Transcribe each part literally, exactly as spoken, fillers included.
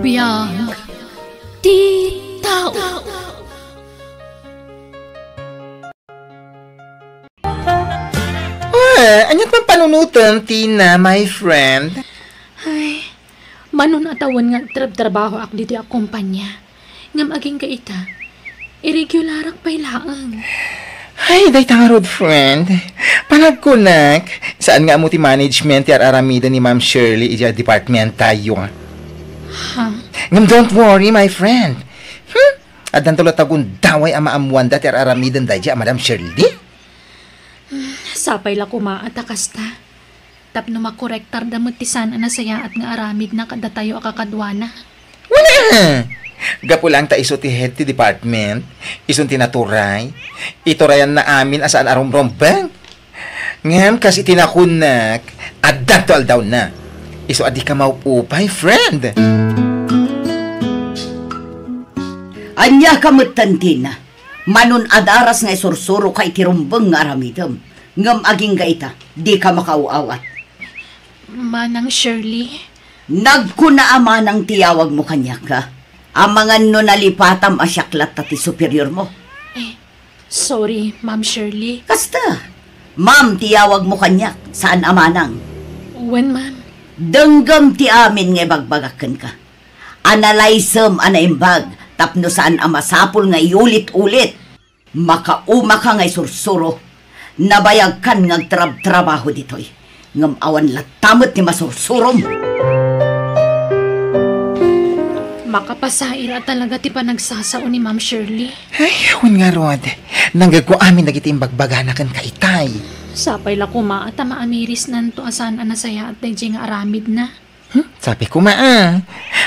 Biag ti tao. Ah, aniat man panunotem, Tina, my friend? Ay, manon a tawen nga agtrabtrabahoak ditoy a kompania. Ngem agingga ita, irregularak pay laeng. Ay, dayta ngarud, friend. Panagkunak, saan nga ammo ti management ti ar-aramiden ni Ma'am Shirley idiay department tayo? Ha? Ngem don't worry, my friend. Hmm? Addanto latta gundaway a maammoanda ti ar-aramiden daydiay a Madam Shirley? Sapay la koma a ta kasta. Tapno makorektarda met ti saan a nasayaat nga aramidna kadatayo a kakaduana. Wen a! Gapu laeng ta isu ti head ti department, isun ti naturay, iturayanna amin a saan a rumrumbeng. Ngem kas iti nakunnak, addanto aldawna. Isu a dika maupupay, friend. Ania ka metten, Tina? Manon adaras nga isursuroka iti rumbeng nga aramidem, ngem agingga ita, dika makaaw-awat. Manang Shirley? Nagkuna a manang ti yawagmo kaniak, a? Amangan no nalipatam a siak latta ti superiormo. Eh, sorry, Ma'am Shirley. Kasta, ma'am ti yawagmo kaniak, saan a manang. Wen, ma'am. Denggem ti amin nga ibagbagak kenka. Analaysem a naimbag tapno saan a masapul nga iulit-ulit. Makaumaka nga isursuro. Nabayagkan nga agtrabtrabaho ditoy. Ngem awan latta met ti masursurom. Makapasair a talaga ti panagsasao ni Ma'am Shirley. Ay, wen ngarud. Nanggegko amin dagiti imbagbagana kenka itay. Sapay la koma a ta maamirisnanto a saan a nasayaat daydiay nga aramidna. Hmm? Sapay koma a.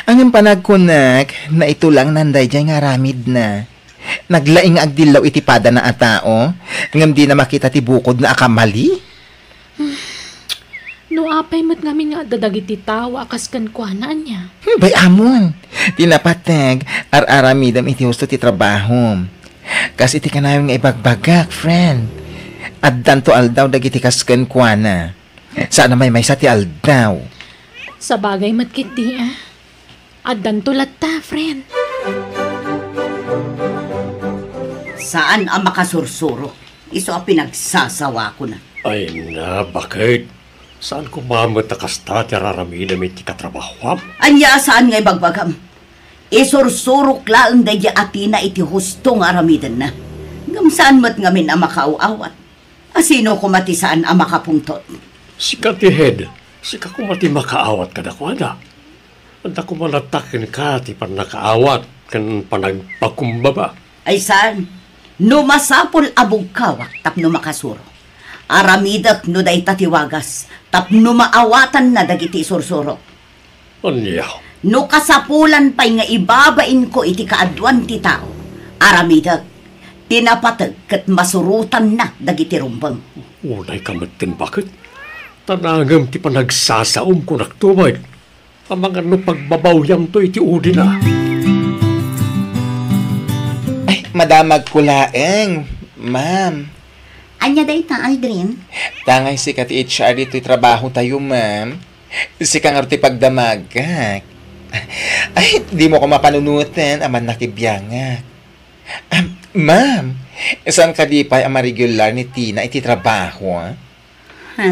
Ngem panagkunak, naitulangnan daydiay nga aramidna. Naglaing nga agdillaw iti padana a tao, ngem dina makita ti bukodna a kamali. No apay met ngamin nga adda dagiti tao a kas kenkuana, ania? Hmm, bay-amon. Ti napateg, ar-aramidem iti husto ti trabahom. Kas iti kanayon nga ibagbagak, friend. Addanto aldaw dagiti kas kenkuana. Saan a maymaysa ti aldaw. Sabagay met ketdi, a. Addanto latta, friend. Saan a makasursuro. Isu a pinagsasawakona. Ay na, baket? Saan koma met a kasta ti ar-aramidem iti katrabahoam? Ania a saan nga ibagbagam? Isursurok laeng daydiay a Tina iti husto nga aramidenna. Ngem saan met ngamin a makaaw-awat. A sino koma ti saan a makapungtot? Sika ti head, sika koma ti makaawat kadakuada. Adda koma latta kenka ti pannakaawat ken panagpakumbaba. Ay saan, no masapul a bugkawak tapno makasuro, aramidek no dayta ti wagas tapno maawatanna dagiti isursurok. Ania? No kasapulan pay nga ibabainko iti kaaduan ti tao, aramidek, ti napateg ket masurotanna dagiti rumbeng. Unayka metten, baket? Ta nangem ti panagsasaom, kunakto met. Amangan no pagbabawyamto iti udina. Ay, madamagko laeng, ma'am. Ania dayta, Aldrin? Tangay sika ti H R ditoy trabaho tayo, ma'am. Sika ngarud ti pagdamagak. Ay, dimo ko mapanunoten, amannak ti biangak. Am, ma'am, saan kadi pay a maregular ni Tina iti trabaho, a? Ha?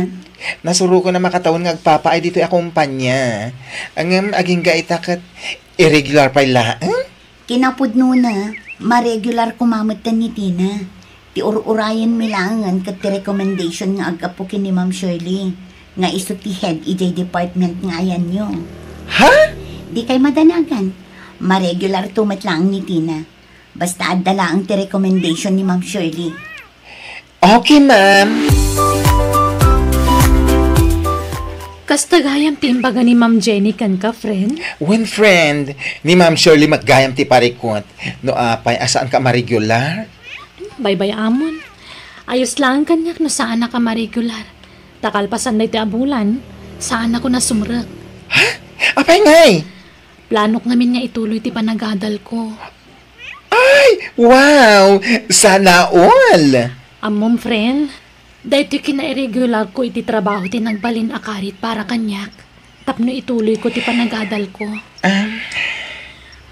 Nasurokon a makatawen nga agpapaay ditoy a kompanya. Ngem agingga ita ket irregular pay laeng? Kinapudnona, maregular koma metten ni Tina. Ti ur-urayenmi laengen ket ti recommendation nga aggapu ken ni Ma'am Shirley, nga isu ti head idiay department nga ayanyo. Ha? Dikay madanagan. Maregularto met laeng ni Tina. Basta adda laeng ti recommendation ni Ma'am Shirley. Okay, ma'am. Kasta gayam ti imbaga ni Ma'am Jenny kenka, friend? Wen, friend, ni Ma'am Shirley met gayam ti parikut. No apay a saanka a maregular? Baybay-amon. Ayos laeng kaniak no saannak a maregular. Ta kalpasan daytoy a bulan, saannako a sumrek. Ha? Apay ngay? Planok ngamin nga ituloy ti panagadalko. Ay, wow! Sana all! Ammom, friend, daytoy kinairegularko iti trabaho ti nagbalin a karit para kaniak tapno ituloyko ti panagadalko. Ah,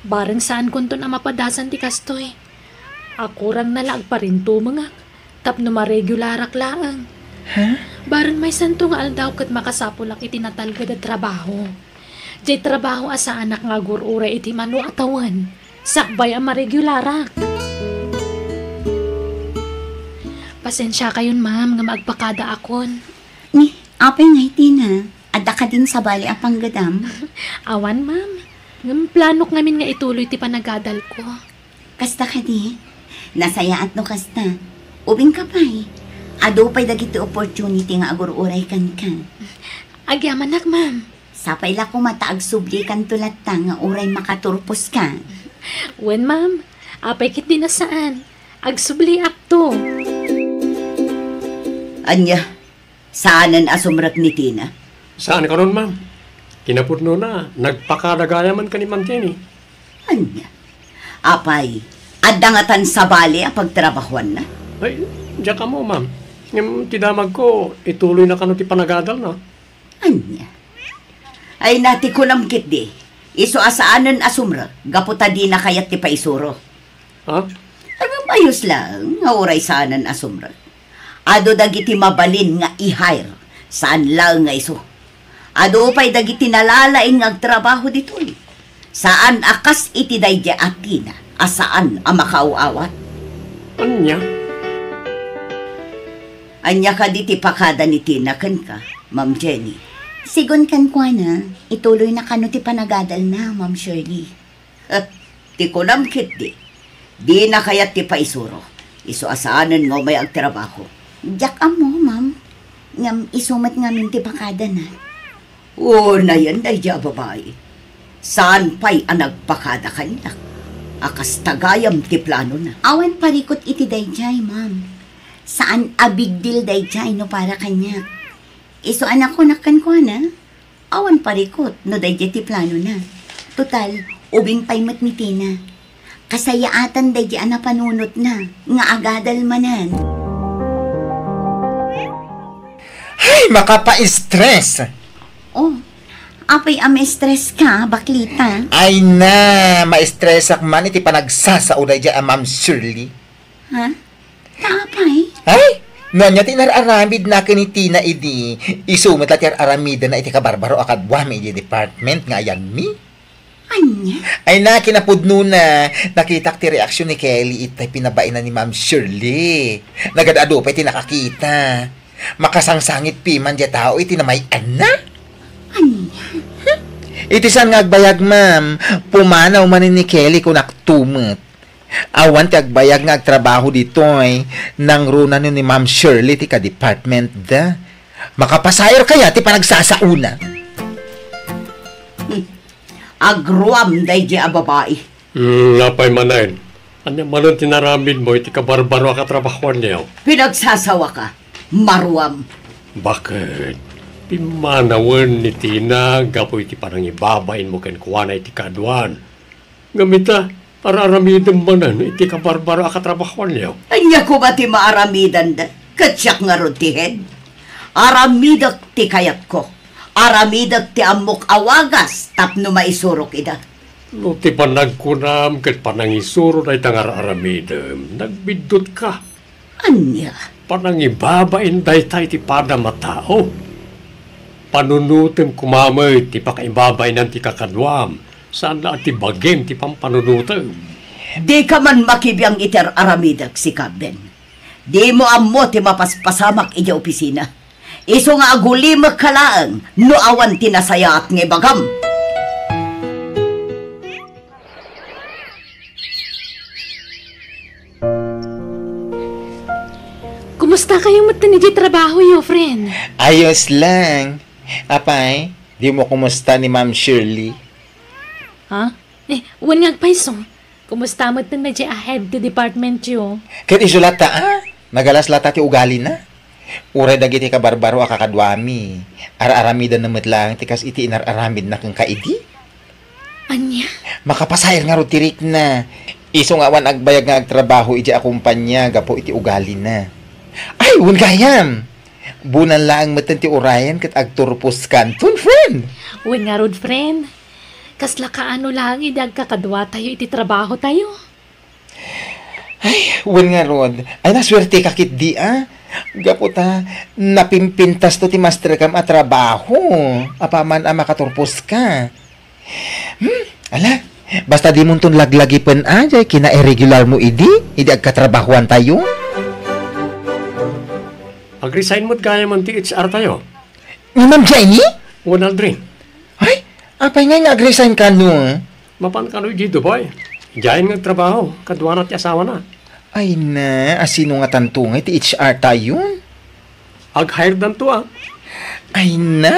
Bareng saankonton a mapadasan ti kastoy. Akurangna la agparintumengak tapno maregularak laeng. Ha? Bareng maysanto nga aldaw ket makasapulak iti natalged a trabaho. Diay trabaho a saanak nga agur-uray iti mano a tawen, sakbay a maregularak. Pasensiakayon, ma'am, nga maagpakadaakon. Ni, apay nga iti na? Adda kadin sabali a panggedam? Awan, ma'am. Ngem planok ngamin nga ituloy ti panagadalko. Kasta kadi? Nasayaat no kasta. Ubingka pay. Adu pay dagiti opportunity nga agur-uray kenka. Agyamanak, ma'am. Sapay la koma ta agsublikanto latta nga uray makaturposka. Wen, ma'am. Apay ketdi a saan? Agsubliakto. Ania? Saanen a sumrek ni Tina? Saan kanon, ma'am. Kinapudnona, nagpakada gayamen ken ni Ma'am Jenny. Ania? Apay, adda ngatan sabali a pagtrabahuanna? Ay, diak ammo, ma'am. Ngem ti damagko, ituloyna kano ti panagadalna. Ania? Ay, na ti kunam ketdi, isu a saanen a sumrek gapu ta dina kayat ti paisuro. Ha? Ngem ayos laeng nga uray saanen a sumrek. Adu dagiti mabalin nga i-hire, saan laeng nga isu. Adu pay dagiti nalalaing nga agtrabaho ditoy. Saan a kas iti daydiay a Tina a saan a makaaw-awat. Ania? Ania kadi ti pakada ni Tina kenka, Ma'am Jenny? Sigun kenkuana, ituloyna kano ti panagadalna, Ma'am Shirley. Ti kunam ketdi, dina kayat ti paisuro. Isu a saanen nga umay agtrabaho. Diak ammo, ma'am. Ngem isu met ngamin ti pakadana. Unayen daydiay a babai. Saan pay a nagpakada kaniak a kasta gayam ti planona? Awan parikut iti daydiay, ma'am. Saan a big deal daydiay no para kaniak. Isu a nakunak kenkuana, awan parikut no daydiay ti planona. Total, ubing pay met ni Tina. Kasayaatan daydiay a napanunotna nga agadal manen. Ay, makapa-stress! Oh, apay a ma-stress ka, baklita? Ay na, ma-stressak man iti panagsasao daydiay a Ma'am Shirley. Ha? Ta apay? Ay, no ania ti inar-aramidna ken ni Tina idi, isu met la ti ar-aramidenna iti kabarbaro a kaduami idi department nga ayanmi. Ania? Ay na, kinapudnona, nakitak ti reaksion ni Kelly itay pinabainan ni Ma'am Shirley. Nagad-adu pay ti nakakita. Makasangsangit piman diay tao iti namay-anna. Ania? Iti saan nga agbayag, ma'am, pumanaw manen ni Kelly kunakto met. Awan ti agbayag nga agtrabaho ditoy, nangruna no ni Ma'am Shirley ti kadepartmentda. Makapasair kaya ti panagsasaona? Hmm. Agruam daydiay a babai. Hmm, apay manen? Ania manen ti inaramidmo iti kabarbaro a katrabahuanyo? Pinagsasawaka. Maruam. Baket? Pimmanawen ni Tina gapu iti panangibabainmo kenkuana iti kaaduan. Ngem ita, ar-aramidem manen iti kabarbaro a katrabahuanyo. Ania koma ti maaramidenda? Ket siak ngarud ti head? Aramidek ti kayatko. Aramidek ti ammok a wagas tapno maisurok ida. No ti panagkunam ket panangisuro dayta nga ar-aramidem, nagbiddutka. Ania? Panangibabain dayta iti padam a tao. Panunotem koma met ti pakaibabainan ti kakaduam, saan la a ti bagim ti pampanunotem. Dika man makibiang iti ar-aramidek, sika, Ben. Dimo ammo ti mapaspasamak idiay opisina. Isu nga agulimekka laeng no awan ti nasayaat nga ibagam. Kumusta kayo met idiay trabahoyo, friend? Ayos lang. Apay, dimo kumusta ni Ma'am Shirley? Ha? Eh, wen nga agpayso. Kumusta met daydiay a head ti departmentyo? Ket isu latta, a? Nagalas latta ti ugalina. Uray dagiti kabarbaro a kakaduami, ar-aramidenna met laeng ti kas iti inar-aramidna kenka idi. Ania? Makapasair ngarud ti rikna. Isu nga awan agbayag nga agtrabaho idiay a kompania gapu iti ugalina. Ay, wen gayam! Bunan laeng metten ti urayen ket agturposkanton, friend! Wen ngarud, friend. Kasla kaano laeng idi agkakaduatayo iti trabahotayo? Ay, wen ngarud. Ay, nasuerteka ketdi, a. Gapu ta, napimpintasto ti masterkam a trabaho. Apaman a makaturposka. Hmm, ala, basta dimonton laglagipen, a, jay kinairregularmo idi, idi agkatrabahoantayo. Ag-resign met gayam ti H R tayo. Ni Ma'am Jenny? Wen, Aldrin. Ay, apay ngay nga ag-resign kano? Mapan kano idiay Dubai. Diayen nga agtrabaho, kaduana ti asawana. Ay na, a sino ngatanto ngay ti H R tayo? Ag-hire danto, a. Ay na,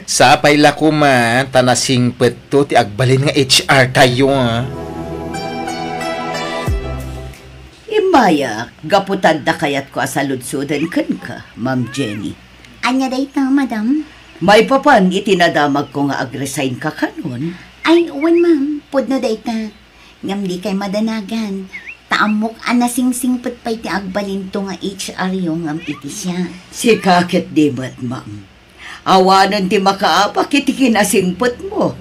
sapay la koma, ta nasingpetto ti agbalin nga H R tayo, a. Immayak, gapu ta adda kayatko a saludsoden kenka, Ma'am Jenny. Ania dayta, madam? Maipapan iti nadamagko nga ag-resign ka kanon? Ay, wen, ma'am. Pudno dayta. Ngem dikay madanagan. Ta ammok a nasingsingpet pay ti agbalinto nga H R yo ngem iti siak. Sika ketdi met, ma'am. Awanen ti makaabak iti kinasingpetmo.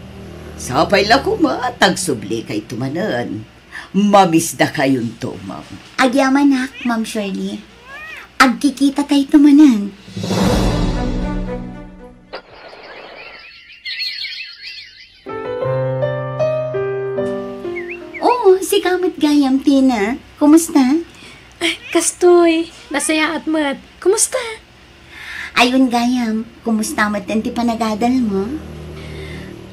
Sapay la koma ta agsublikayo manen. Mamisdakayonto, ma'am. Agyamanak, Ma'am Shirley. Agkikitatayto manen. Oo, sika met gayam, Tina. Kumusta? Ay, kastoy. Nasayaat met. Kumusta? Ay, wen gayam, kumusta met ti panagadalmo?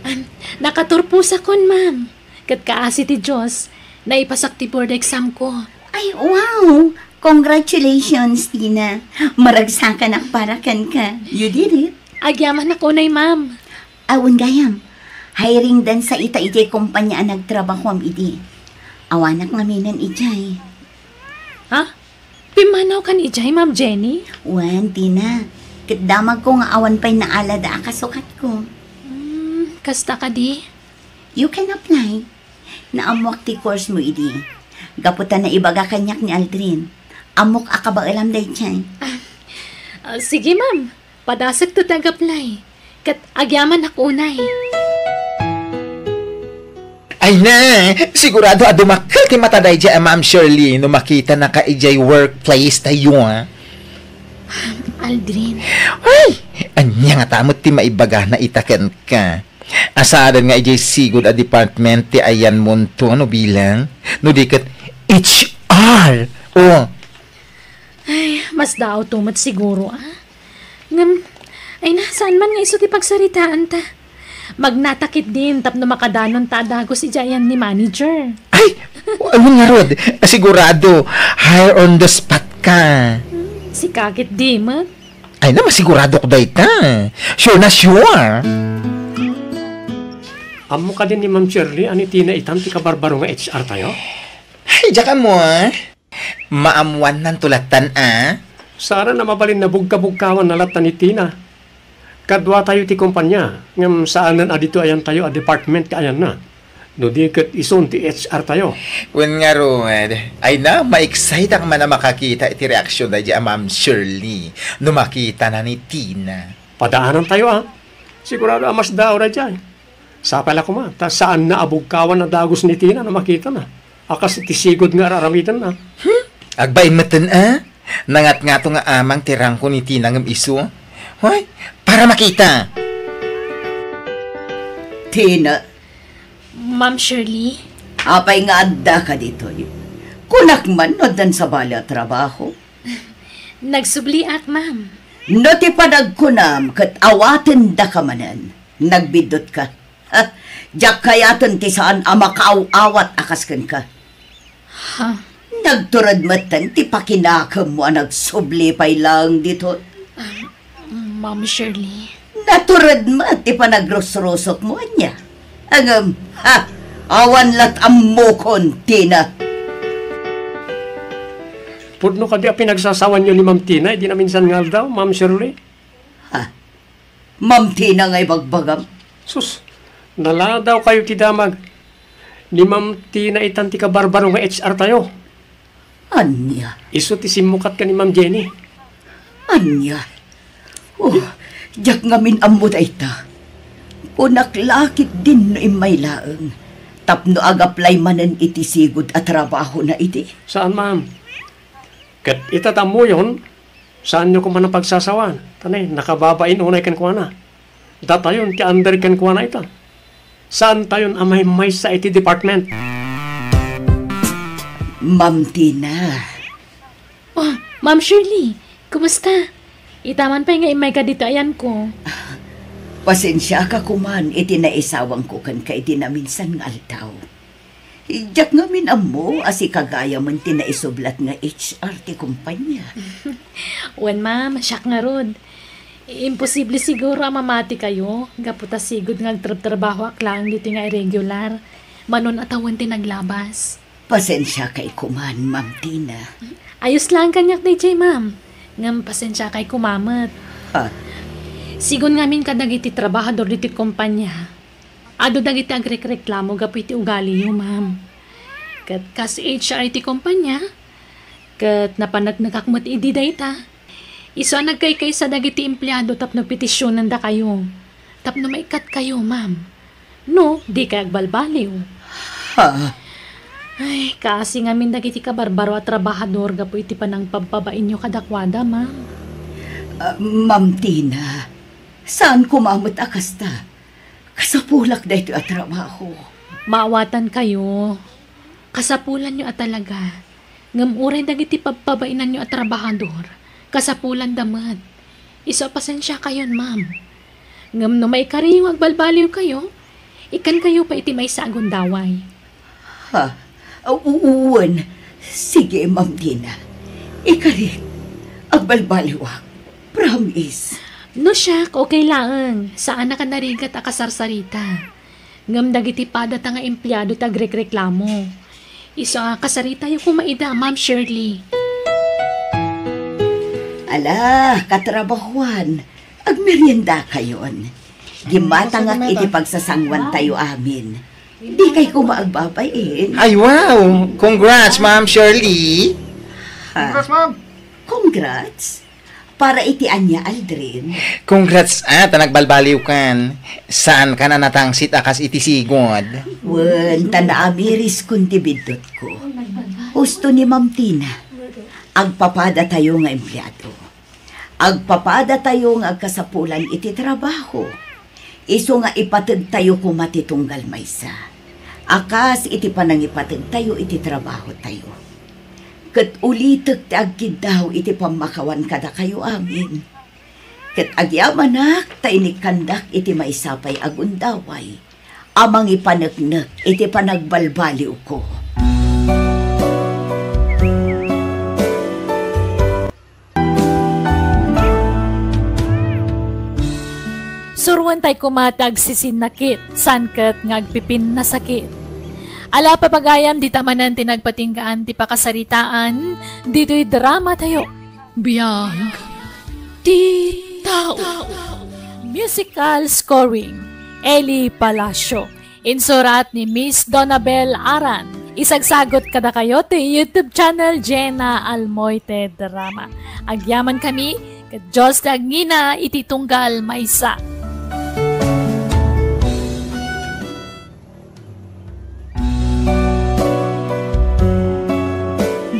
Am, nakaturposakon, ma'am. Ket kaasi ti Dios, naipasak ti board exam ko. Ay, wow! Congratulations, Tina. Maragsakanak para kenka. You did it. Agyamanak unay, ma'am. Awan gayam. Hiring dansa ita idiay kompanya a nagtrabahoam idi. Awanak ngaminen idiay. Ha? Pimmanawkan idiay, Ma'am Jenny? Wen, Tina. Ket damagko nga awan pay naalada a kasukatko. Hmm, kasta kadi? You can apply. Naammoak ti course mo idi. Gapu ta naibaga kaniak ni Aldrin. Ammok a kabaelam daydiay. Ah, ah, sige, ma'am. Padasekto ti ag-apply. Ket agyamanak unay. Ay na, sigurado a dumakkel ti mata daydiay a Ma'am Shirley no makitanaka idiay workplace tayo, a. Aldrin. Ay, ania ngata met ti maibagana ita kenka? Saanen nga idiay sigud a department ti ayanmonto no bilang, no di ket H R. Oh. Ay, masdaawto met siguro, a. Ngem, ay na, saan man nga isu ti pagsaritaanta? Magnata ketdin tapno makadanonta a dagus idiay ayan ni manager. Ay, wen ngarud, sigurado, hire on the spot ka. Hmm, sika ketdi met. Ay na, masiguradok dayta. Sure na sure. Ammo kadi ni Ma'am Shirley a ni Tina itan ti kabarbaro nga H R tayo? Ay, diak ammo, a. Maammuannanto lattan, a. Saanen a mabalin nabugkabugkawanna lattan ni Tina. Kaduatayo ti kompanya, ngem saanen a ditoy ayantayo a department ti ayanna. No di ket isun ti H R tayo. Wen ngarud, ay na, ma-exciteak man a makakita iti reaksion daydiay a Ma'am Shirley no makitana ni Tina. Padaanantayo, a. Sigurado a masdaaw daydiay. Sapay la koma, ta saanna a bugkawan a dagus ni Tina no makitana a kas iti sigud nga ar-aramidenna. Hmm? Agbain metten, a? Nangatngato nga amang ti rangko ni Tina ngem isu. Hoy, para makita. Tina. Ma'am Shirley? Apay nga addaka ditoy? Kunak man no addan sabali a trabaho. Nagsubliak, ma'am. No ti panagkunam ket awatendaka manen, nagbiddutka. Ha? Diak kayaten ti saan a makaaw-awat a kas kenka. Ha? Nagtured metten ti pakinakemmo a nagsubli pay laeng ditoy. Ah, Ma'am Shirley. Natured met ti panagrusrusokmo, ania? Ngem, ha, awan lat ammokon, Tina. Pudno kadi a pinagsasawanyo ni Ma'am Tina idi naminsan nga aldaw, Ma'am Shirley? Ha? Ma'am Tina nga ibagbagam? Sus, naladawkayo ti damag. Ni Ma'am Tina itan ti kabarbaro nga H R tayo. Ania? Isu ti simmukat ken ni Ma'am Jenny. Ania? Oh, diak ngamin ammo dayta. Kunak la ketdin no immay laeng, tapno ag-apply manen iti sigud a trabahona idi. Saan, ma'am. Ket ita tammuyon, saanyo koma a pagsasawaan. Ta ne, nakababain unay kenkuana. Datayon ti under kenkuana ita. Saantayon a maymaysa iti department. Ma'am Tina. Oh, Ma'am Shirley, kumusta? Ita man pay nga immayka ditoy ayanko. Pasensiaka koman iti naisawangko kenka iti naminsan nga aldaw. Diak ngamin ammo a sika gayam ti naisublat nga H R ti kumpanya. Wen, ma'am, siak ngarud. Imposible siguro a mamatikayo, gapu ta sigud nga agtrabtrabahoak laeng ditoy nga irregular. Mano a tawen ti naglabas. Pasensiakay koman, Ma'am Tina. Ayos laeng kaniak daydiay, ma'am. Ngem pasensiakay koma met. Ha? Sigud ngamin kadagiti trabahador ditoy kumpanya, adu dagiti agrekreklamo gapu iti ugaliyo, ma'am. Ket kas H R iti kumpanya, ket napaneknekak met idi dayta, isu a nagkaykaysa dagiti empleado tapno petisionendakayo, tapno maikkatkayo, ma'am. No, dikay agbalbaliw. Ha? Ay, kaasi ngamin dagiti kabarbaro a trabahador gapu iti panangpabpabainyo kadakuada, ma'am. Ah, Ma'am Tina, saan koma met a kasta? Kasapulak daytoy a trabaho. Maawatankayo. Kasapulanyo a talaga. Ngem uray dagiti pabpabainanyo a trabahador, kasapulanda met. Isu a pasensiakayon, ma'am. Ngem no maikariyo nga agbalbaliwkayo, ikkankayo pay iti maysa a gundaway. Ha? U-, u-, wen. Sige, Ma'am Tina. Ikarik. Agbalbaliwak. Promise. No siak, okay laeng. Saanak a narigat a kasarsarita. Ngem dagiti padata nga empleado ti agrekreklamo. Isu a kasaritayo koma ida, Ma'am Shirley. Ala, katrabahuan, agmeriendakayon. Gimmatangak iti pagsasanguantayo amin. Dikay koma agbabain. Ay, wow! Congrats, Ma'am Shirley! Ha? Congrats, ma'am! Congrats? Para iti ania, Aldrin? Congrats, ah, ta nagbalbaliwkan. Saankan a natangsit a kas iti sigud. Wen, ta naamiriskon ti biddutko. Husto ni Ma'am Tina. Agpapadatayo nga empleado. Agpapadatayo nga agkasapulan iti trabaho. Isu nga ipategtayo koma ti tunggal maysa a kas iti panangipategtayo iti trabahotayo. Ket ulitek ti agkiddaw iti pammakawan kadakayo amin. Ket agyamanak ta inikkandak iti maysa pay a gundaway a mangipaneknek iti panagbalbaliwko. Suroentay koma ti agsisinnakit, saan ket nga agpipinnasakit. Ala, papagayam, dita manen ti nagpatinggaan ti pakasaritaan ditoy dramatayo. Biag ti tao. Musical scoring, Eli Palacio. Insurat ni Miss Donabel Aran. Isagsagot kadakayo ti YouTube channel Jenna Almoite Drama. Agyaman kami, ket Dios ti agngina iti tunggal maysa.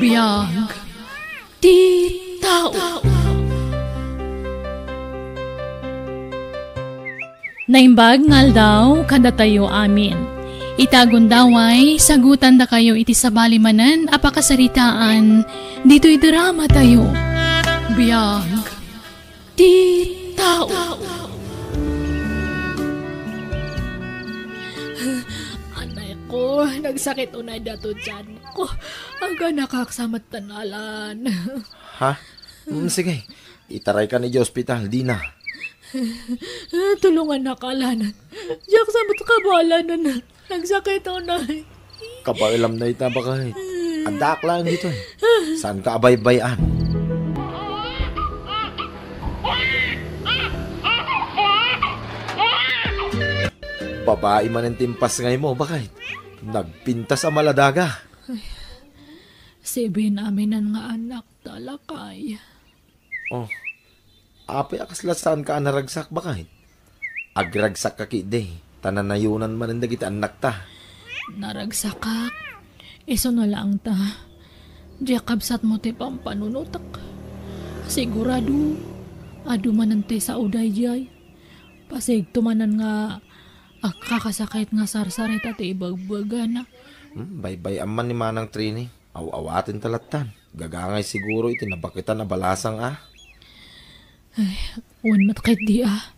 Biag ti tao. Naimbag nga aldaw kadatayo amin. Ita a gundaway, sagutandakayo iti sabali manen a pakasaritaan ditoy dramatayo. Biag ti tao. Anay ko, nagsakit unay dato dyan. Ko, aga nakaksamat tanalan. Ha? Mm, sige. Itaraykan iti ospital, dina. Tulongannak, alanan. Diak sa kabalanan. Nagsakit unay. Kabaelam na ita, bakay. Addaak lang dito eh. Saan ka abaybay-an? Babai manen ti impas ngay mo, bakay. Nagpintas a maladaga. Sibin aminan nga anak, talakay. Oh, apay a kasla saan ka a naragsak, bakay? Agragsak ka ketdi, ta nanayonan manen dagiti annakta. Naragsakak. Isu na laeng ta, diak kabsatmo ti pampanunotak. Sigurado, adu manen ti sao daydiay. Pasigto manen nga agkakasakit nga sarsarita ti ibagbagana. Hmm, baybay-am man ni Manang Trini. Aw-awaten ta lattan. Gagangay siguro iti nabaketan a balasang a. Ay, wen met ketdi a.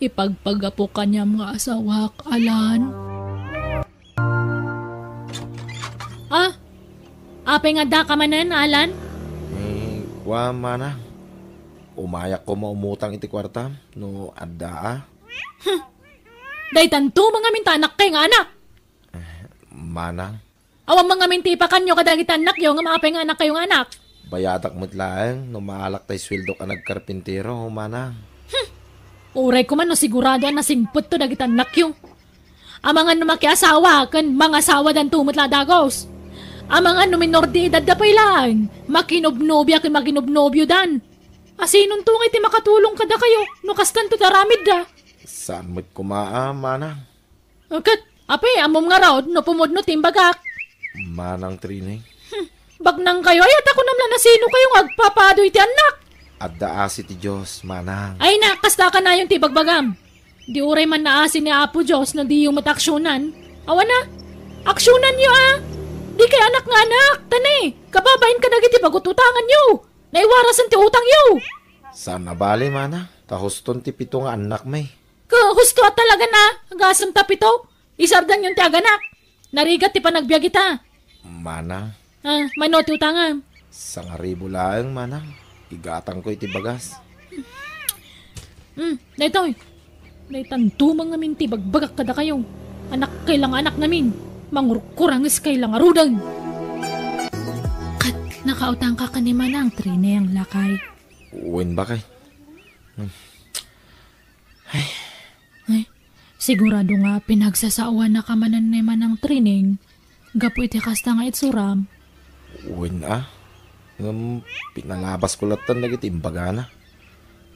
Ipagpagapu kaniam nga asawak, Alan. Ah, apay nga addaka manen, Alan? Eh, kua, Manang. Umayak koma umutang iti kuartam no adda a. Hmm. Daytanto mangamin ta anakkayo nga anak. Eh, Manang. Awan mangamin ti ipakanyo kadagiti annakyo ngem apay nga annakkayo nga anak? Bayadak met laeng no maalak tay sueldok a nagkarpintero, Manang. Hmm. Uray koma no sigurado a nasingpetto dagiti annakyo. Amangan no makiasawa ken mangasawadanto met la dagus. Amangan no minor de edad da pay laeng, makinobnobia ken makinobnobiodan. Asinonto ngay ti makatulong kadakayo no kastanto ti aramidda? Saan met koma a, Manang. Ket, apay, ammom ngarud no pumudno ti imbagak? Manang Trini. Hmm, bagnangkayo, ay, ta kunam la nasinokayo nga agpapaaduy ti annak? Adda asi ti Dios, Manang. Ay na, kasta kanayon ti ibagbagam. Di uray man naasi ni Apo Dios no diyo met aksionan. Awan a, aksionanyo a. Dikay anak nga anak, ta ne, kababain kadagiti bagut utanganyo. Naiwarasen ti utangyo. Saan a bale, Manang, ta huston ti pito nga annakmi. Ka husto a talaga na, agasem ta pito. Isardanyon ti aganak. Narigat ti panagbiag ita. Manang. Ah, mano ti utangam? Sangaribu laeng, Manang. Igatangko iti bagas. Hmm, daytoy. Daytan tumang ngamin ti bagbagak kadakayo. Anakkayo la nga anak ngamin. Mangurkuranges kay la ngaruden. Ket nakautangka ken ni Manang Trineng, lakay. Wen, bakay. Hmm. Ay. Ay, sigurado nga pinagsasaoannaka manen ni Manang Trineng gapu iti kasta nga itsuram. Wen a, ngem pinalabasko lattan dagiti imbagana.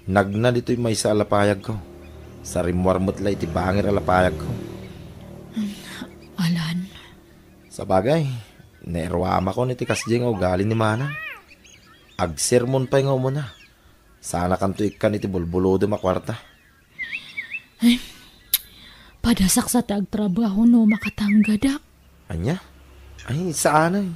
Nagna ditoy maysa a lapayagko. Sa rimmuar met la iti bangir a lapayagko. Alan. Sabagay, nairuamakon iti kasdiay nga ugali ni Manang. Agsermon pay nga umuna. Sanakanto ikkan iti bulbulodem a kuarta. Ay, padasak sa ti agtrabaho no makatanggadak. Ania? Ay, saan ay.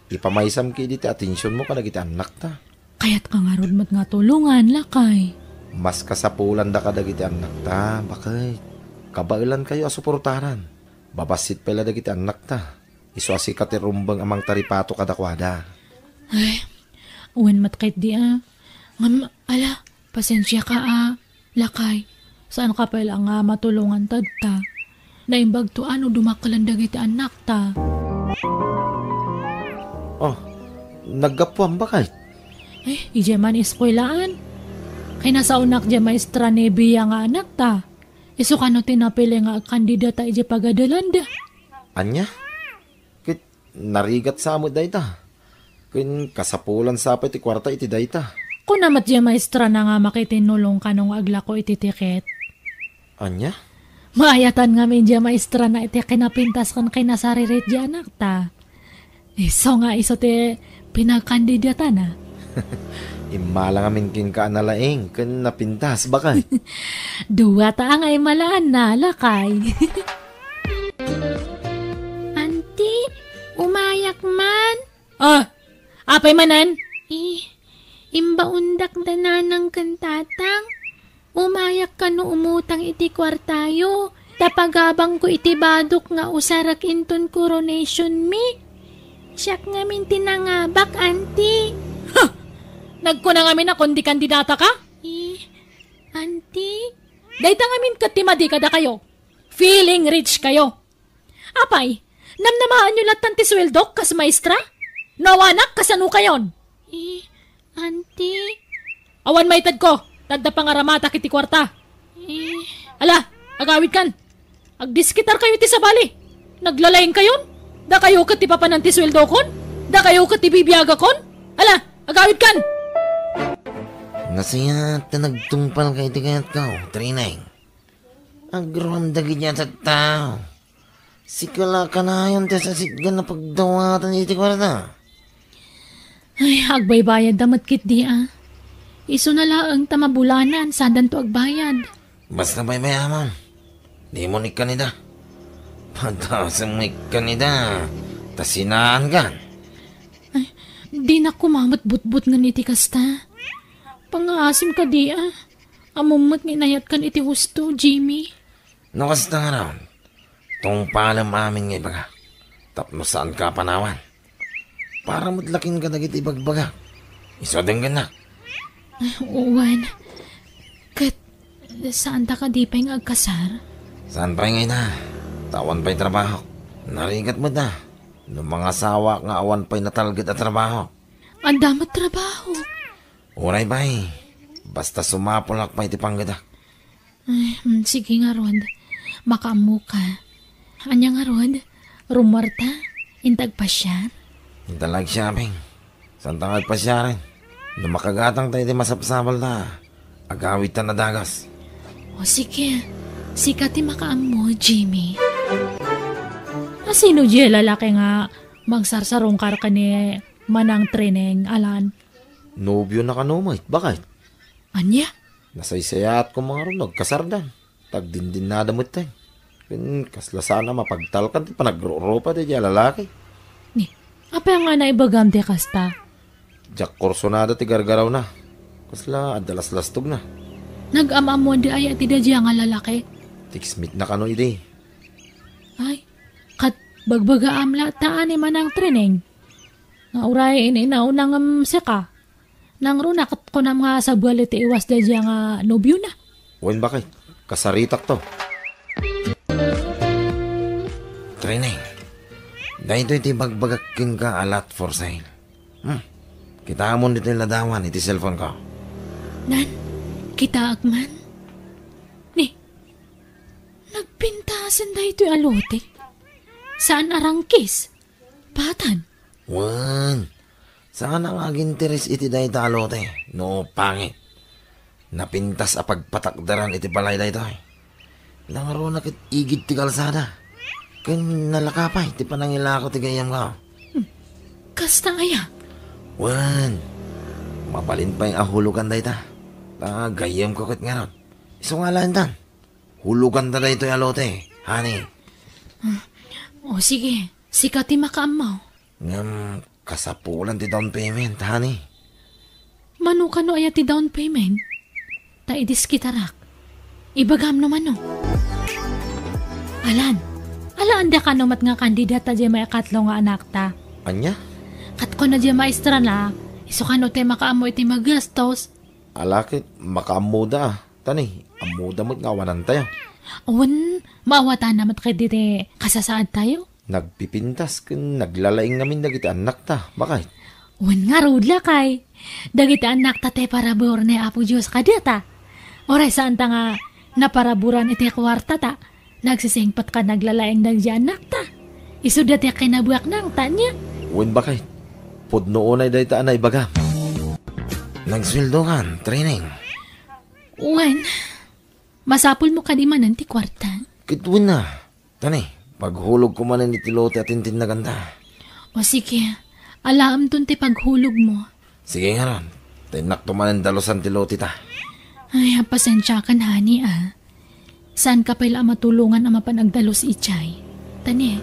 Ipamaysam ketdi ti atensionmo kadagiti annakta. Kayatka ngarud met nga tulongan, lakay. Mas kasapulandaka dagiti annakta, baket. Kabaelankayo a suportaran. Babassit pay la dagiti annakta. Isu a sika ti rumbeng a mangtaripato kadakuada. Ay, wen met ketdi a. Ngem, ala, pasensiaka a, lakay. Saanka pay la nga matulongan tatta. Naimbagto a no dumakelen dagiti annakta. Oh, naggapuam, bakay? Eh, idiay man eskuelaan. Kinasaonak diay maestra ni Bia nga anakta. Isu kano ti napili nga agkandidata idiay pagadelanda. Ania? Ket narigat sa met dayta. Ken kasapulan sa pay ti kuarta iti dayta. Kuna met diay maestrana nga makitinnulong kano nga aglako iti tiket. Ania? Maayatan ngamin diay maestrana iti kinapintas ken kinasaririt diay anakta. Isu nga isu ti pinagkandidatana. Immala ngamin kenka a nalaing ken napintas, bakay. Dua ta nga immalaanna, lakay. Anti, umayak man. Ah, apay manen? I, imbaondak da nanang ken tatang. Umayak kano umutang iti kuartayo, ta pagabangko iti badok nga usarek inton coronation mi. Siak ngamin ti nangabak, anti. Ha! Nagkuna ngamin a kundi kandidataka? I, anti. Dayta ngamin ket ti madi kadakayo. Feeling rich kayo. Apay, namnamaenyo lattan ti sueldok kas maestra? No awanak, kasanokayon? Eh, anti. Awan maitedko, ta adda pangaramatak iti kuarta. Eh. Ala, agawidkan. Agdiskitarkayo iti sabali. Naglalaingkayon? Dakayo ket ti papanan ti sueldokon? Dakayo ket ti bibiagakon? Ala, agawidkan. Nasayaat ta nagtungpalka iti kayatko, Trineng. Agraman dagiti a tattao. Sika la kanayon ti asasitgan a pagdawatan iti kuarta. Ay, agbaybayadda met ketdi a. Isuna laeng ta mabulanan, saandanto agbayad. Basta baybayamon. Dimon ikkanida. Padasem ikkanida. Ta sinaankan. Ay, dinak koma met butbutngen iti kasta. Pangngaasim kadi a. Ammom met nga inayatkan iti husto, Jimmy. No kasta ngarud, tungpalem amin nga ibagak. Tapno saanka a panawan. Para met la kenka dagiti ibagbagak. Isu a denggennak. Ay, wen. Ket, saanta kadi pay nga agkasar? Saan pay nga ita? Ta awan pay trabahok. Narigat met a. No mangasawak nga awan pay natalged a trabaho. Adda met trabaho. Uray pay. Basta sumapulak pay ti panggedak. Ay, mm, sige ngarud. Makaammoka. Ania ngarud? Rummuarta? Inta agpasiar? Inta la agshopping. Saanta nga agpasiaren? No makagatangta iti masapsapulta, agawidta a dagus. O sige. Sika ti makaammo, Jimmy. A, sino diay lalaki nga magsarsarungkar ken ni Manang Trineng, Alan? Nobiona kano met, baket? Ania? Nasaysayaat koma ngarud no agkasardan. Tagdindinnada metten. Ken kasla saan a mapagtalkan ti panagrurupa daydiay a lalaki. Ni, apay nga naibagam ti kasta? Diak kursunada ti gargarawna. Kasla adda laslastogna. Nagam-ammoanda aya ti daydiay nga lalaki? Text meet na kano idi. Ay, ket bagbagaam latta a ni Manang Trineng. Nga uray in-inauna ngem sika. Nangruna ket kunam nga sabali ti iwas daydiay nga nobiona. Wen baket, kasaritakto. Trineng, daytoy ti ibagbagak kenka a lot for sale. Hmm. Kitaemon ditoy ladawan iti cellphone ko. Nan, kitaek man. Ni, nagpintasen daytoy a lote. Saan a rangkis. Patan. Wen, saan a nga aginteres iti dayta a lote no pangit. Napintas a pagpatakderan iti balay daytoy. Nangruna ket igid ti kalsada. Ken nalaka pay ti panangilako ti gayyemko. Hmm. Kasta aya? Wen, mabalin pay a hulogan dayta. Ta gayyemko ket ngarud. Isu nga alaendan. Huloganta daytoy a lote, honey. Ah, o sige, sika ti makaammo. Ngem kasapulan ti down payment, honey. Mano kano aya ti down payment? Ta idiskitarak. Ibagam no mano. Alan, alaanda kano met nga kandidata diay maikatlo nga anakta. Ania? Ket kuna diay maestra na, isu kano ti makaammo iti magastos. Ala ket makaammoda a. Ta ni, ammoda met nga awanantayo. Wen, maawatana met ketdi ti kasasaadtayo? Nagpipintas ken naglalaing ngamin dagiti annakta, baket. Wen ngarud, lakay. Dagiti annakta ti parabur ni Apo Dios kadata. Uray saanta nga naparaburan iti kuartata. Nagsisingpet ken naglalaing dagiti annakta. Isuda ti kinabuakna, ania? Wen, baket. Pudno unay dayta a naibagam. Nagsueldokan, Trineng. Wen, masapulmo kadi manen ti kuarta? Ket wen a. Ta ni, paghulogko manen iti lote a tintinnaganta. O sige, alaemton ti paghulogmo. Sige ngarud, ta innakto manen dalusan ti loteta. Ay, pasensiakan, honey, a. Saanka pay la a matulongan a mapan agdalus idiay. Ta ni,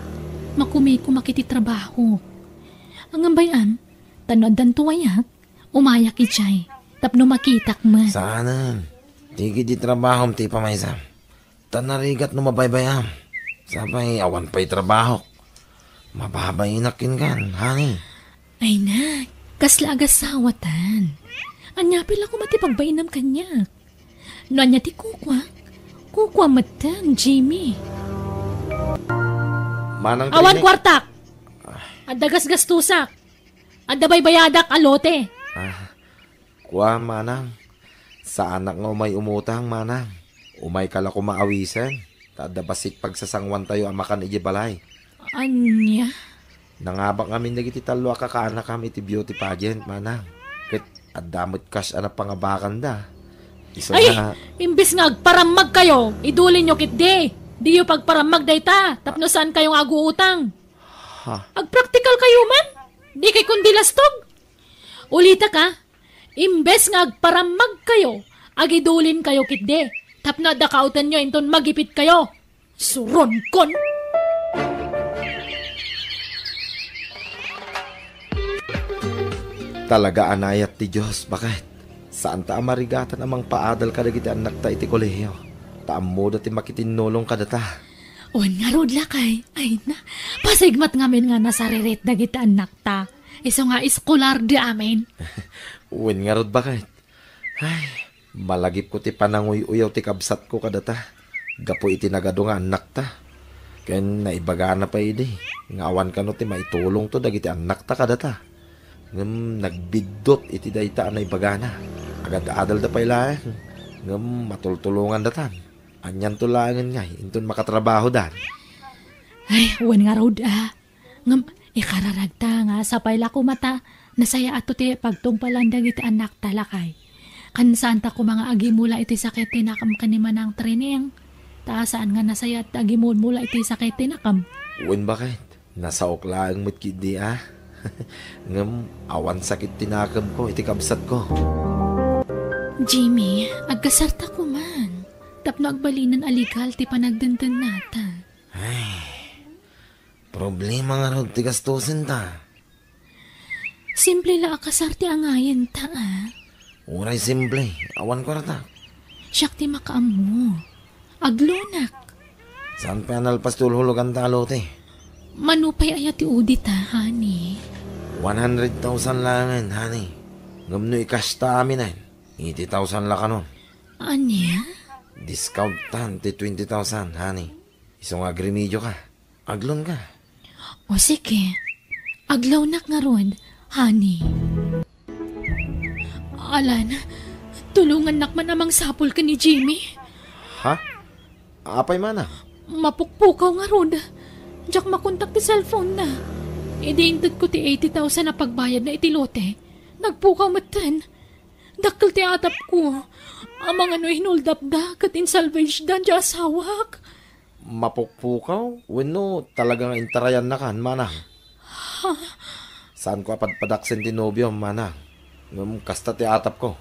makumikomak iti trabaho. Ngem bay-am, ta no addanto wayak, umayak idiay, tapno makitak met. Saanen. Ti igid ti trabahom ti ipamaysam. Ta narigat no mabaybay-am. Sapay awan pay trabahok. Mababainak kenka, honey. Ay, nak, kasla agasawatan. Ania pay la koma ti pagbainam kaniak? No ania ti kukuak, kukua metten, Jimmy. Manang Awan Trini- kuartak! Adda gasgastusak. Adda baybayadak a lote. Ah, kua, manang. Saanak nga umay umutang, manang. Umayka la koma awisen. Ta adda bassit pagsasanguantayo a makan idiay balay. Ania? Nangabak ngamin dagiti tallo a kakaanakam iti beauty pageant, manang. Ket adda met cash a napangabakanda. Isu Ay, nga imbes nga agparammag kayo, idulinyo ketdi. Diyo pagparammag dayta, tapno saan kayo nga aguutang. Ha? Agpraktikal kayo man. Di kay kun bilastog. Ulitak, a, imbes nga agparammag kayo, agidulin kayo ketdi. Tapno adda kaawtenyo inton magipit kayo. Suronkon! Talaga a naayat ti Dios, baket. Saanta a marigatan a mangpaadal kadagiti annakta iti kolehiyo. Ta ammoda ti makitinnulong kadata. Wen ngarud, lakay. Ay na, pasigmat ngamin nga nasaririt dagiti annakta. Isu nga eskolar di amin. Wen ngarud, baket. Ay, malagipko ti pananguy-uyaw ti kabsatko kadata. Gapu iti nagadu nga annakta. Ken naibagana pay idi nga awan kano ti maitulongto dagiti annakta kadata. Ngem nagbiddut iti dayta a naibagana. Agad-adalda pay laeng, ngem matultulongandatan. Anianto laengen ngay inton makatrabahodan? Ay, wen ngarud, a. Ngem ikararagta nga sapay la koma ta nasayaatto ti pagtungpalan dagiti annakta, lakay. Ken saanta koma nga agimula iti sakit ti nakem ken ni Manang Trining. Ta saan nga nasayaat ti agimulmula iti sakit ti nakem. Wen, baket. Nasaok laeng met ketdi, a. Ngem awan sakit ti nakemko iti kabsatko. Jimmy, agkasarta koman. Tapno agbalinen a legal ti panagdendennata. Ay, problema ngarud ti gastosenta. Simple la a kasar ti angayenta, a. Uray simple, awan kuarta. Siak ti makaammo. Aglonak. Saan pay a nalpas ti ulhuloganta a lote? Mano pay aya ti udita, honey? One hundred thousand laengen, honey. Ngem no i-cash ta aminen, eighty thousand la kanon. Ania? Discount tan ti twenty thousand, honey. Isu nga agremedioka. Aglonka. O sige. Aglawnak ngarud, honey. Alan, tulongannak man a mangsapul ken ni Jimmy. Ha? Apay mana? Mapukpukaw ngarud. Diak makontak ti cellphone na. Idi intedko ti eighty thousand a pagbayadna iti lote, nagpukaw metten. Dakkel ti atapko. Amangan no hinuldapda ket insalvageda ti asawak. Mapukpukaw? Wenno talaga nga intarayannakan, manang? Saanko a padpadaksen ti nobiom, manang. Ngem kasta ti atapko.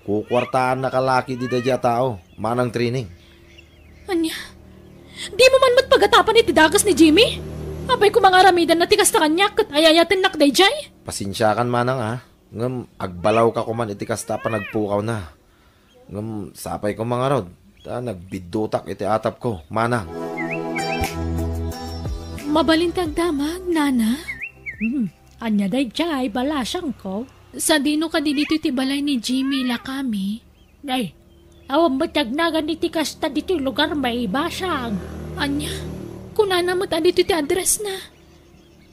Kukuartaannaka la ketdi daydiay a tao, manang Trining. Ania? Dimo man met pagatapan iti dagus ni Jimmy? Apay koma nga aramidanna ti kasta kaniak ket ay-ayatennak daydiay? Pasensiakan, manang, a. Ngem agbalawka koman iti kasta a panagpukawna. Ngem sapay koma ngarud, ta nagbiddutak iti atapko, manang. Mabalin ti agdamag, nana? Hmm, ania daydiay, balasangko? Sadino kadi ditoy ti balay ni Jimmy, lakami? Ay, awan met ti agnagan iti kasta ditoy lugar, maibasang. Ania? Kunana met a ditoy ti address na.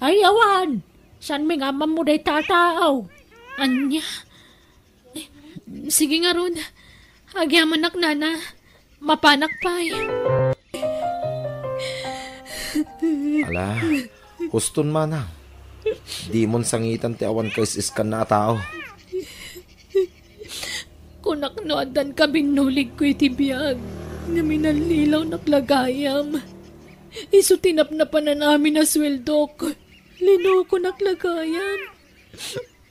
Ay, awan. Saanmi nga ammammo dayta a tao? Ania? Eh, sige ngarud. Agyamanak, nana. Mapanak pay. Ala, huston, manang. Dimon sangitan ti awan kaisiskanna a tao. Kunak no addan kabinnuligko iti biag, ngem inallilawnak la gayam. Isu ti napnapanan amin a sueldok. Linokonak la gayam.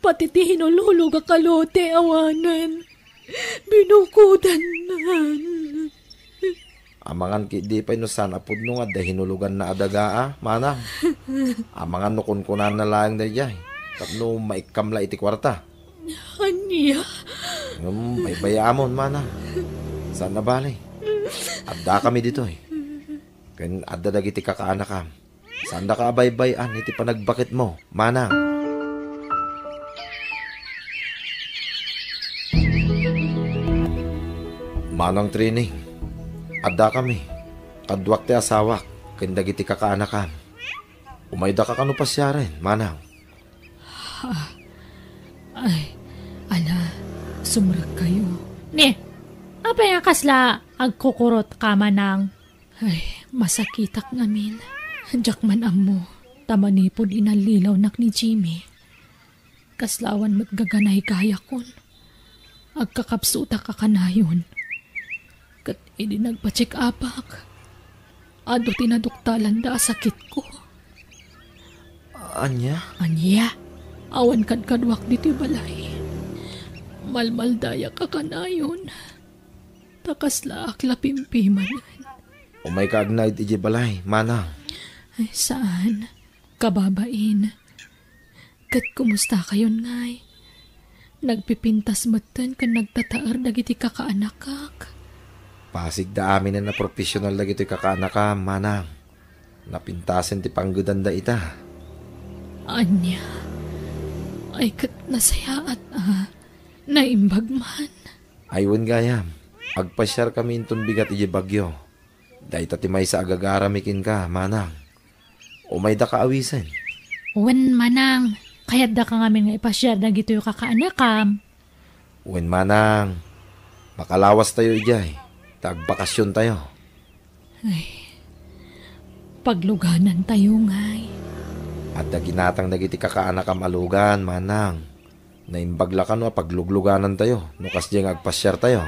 Pati ti hinulhulogak a lote awanen. Binukodannan. Amangan ketdi pay no saan a pudno nga adda hinuloganna a daga a, manang. Amangan no kunkunana laeng daydiay, tapno maikkam la iti kuarta. Ania? Ngem baybayaamon, manang. Saan a bale. Addakami ditoy. Ken adda dagiti kakaanakam. Saandaka a baybay-an iti panagbaketmo, manang. Manang Trining, addakami, kaduak ti asawak ken dagiti kakaanakam. Umaydaka kano pasiaren, manang? Ay, ala, sumrekkayo. Ne, apay a kasla agkukurotka, manang? Ay, masakitak ngamin. Diak man ammo, ta manipud inallilawnak ni Jimmy, kasla awan met gaganaygayakon. Agkakapsutak a kanayon. Ket idi nagpa-check-upak, adu ti naduktalanda a sakitko. Ania? Ania? Awan kadkaduak ditoy balay. Malmaldayak a kanayon. Ta kaslaak la pimpimanen. Umayka agnaed idiay balay, manang. Ay, saan. Kababain. Ket kumustakayon ngay? Nagpipintas metten ken nagtataer dagiti kakaanakak. Pasigda aminen a profesional dagitoy kakaanakam, manang. Napintasen ti panggedanda ita. Ania? Ay, ket nasayaat a. Naimbag man. Ay, wen gayam. Agpasiarkami inton bigat idiay Baguio. Dayta ti maysa a gagarami kenka, manang. Umaydaka awisen. Wen, manang, kayaddaka ngamin nga ipasiar dagitoy kakaanakam. Wen, manang, makalawastayo idiay, ta agbakasiontayo. Ay, pagluganantayo ngay. Adda ginatang dagiti kakaanakam a lugan, manang. Naimbag la kano a paglugluganantayo no kasdiay nga agpasiartayo.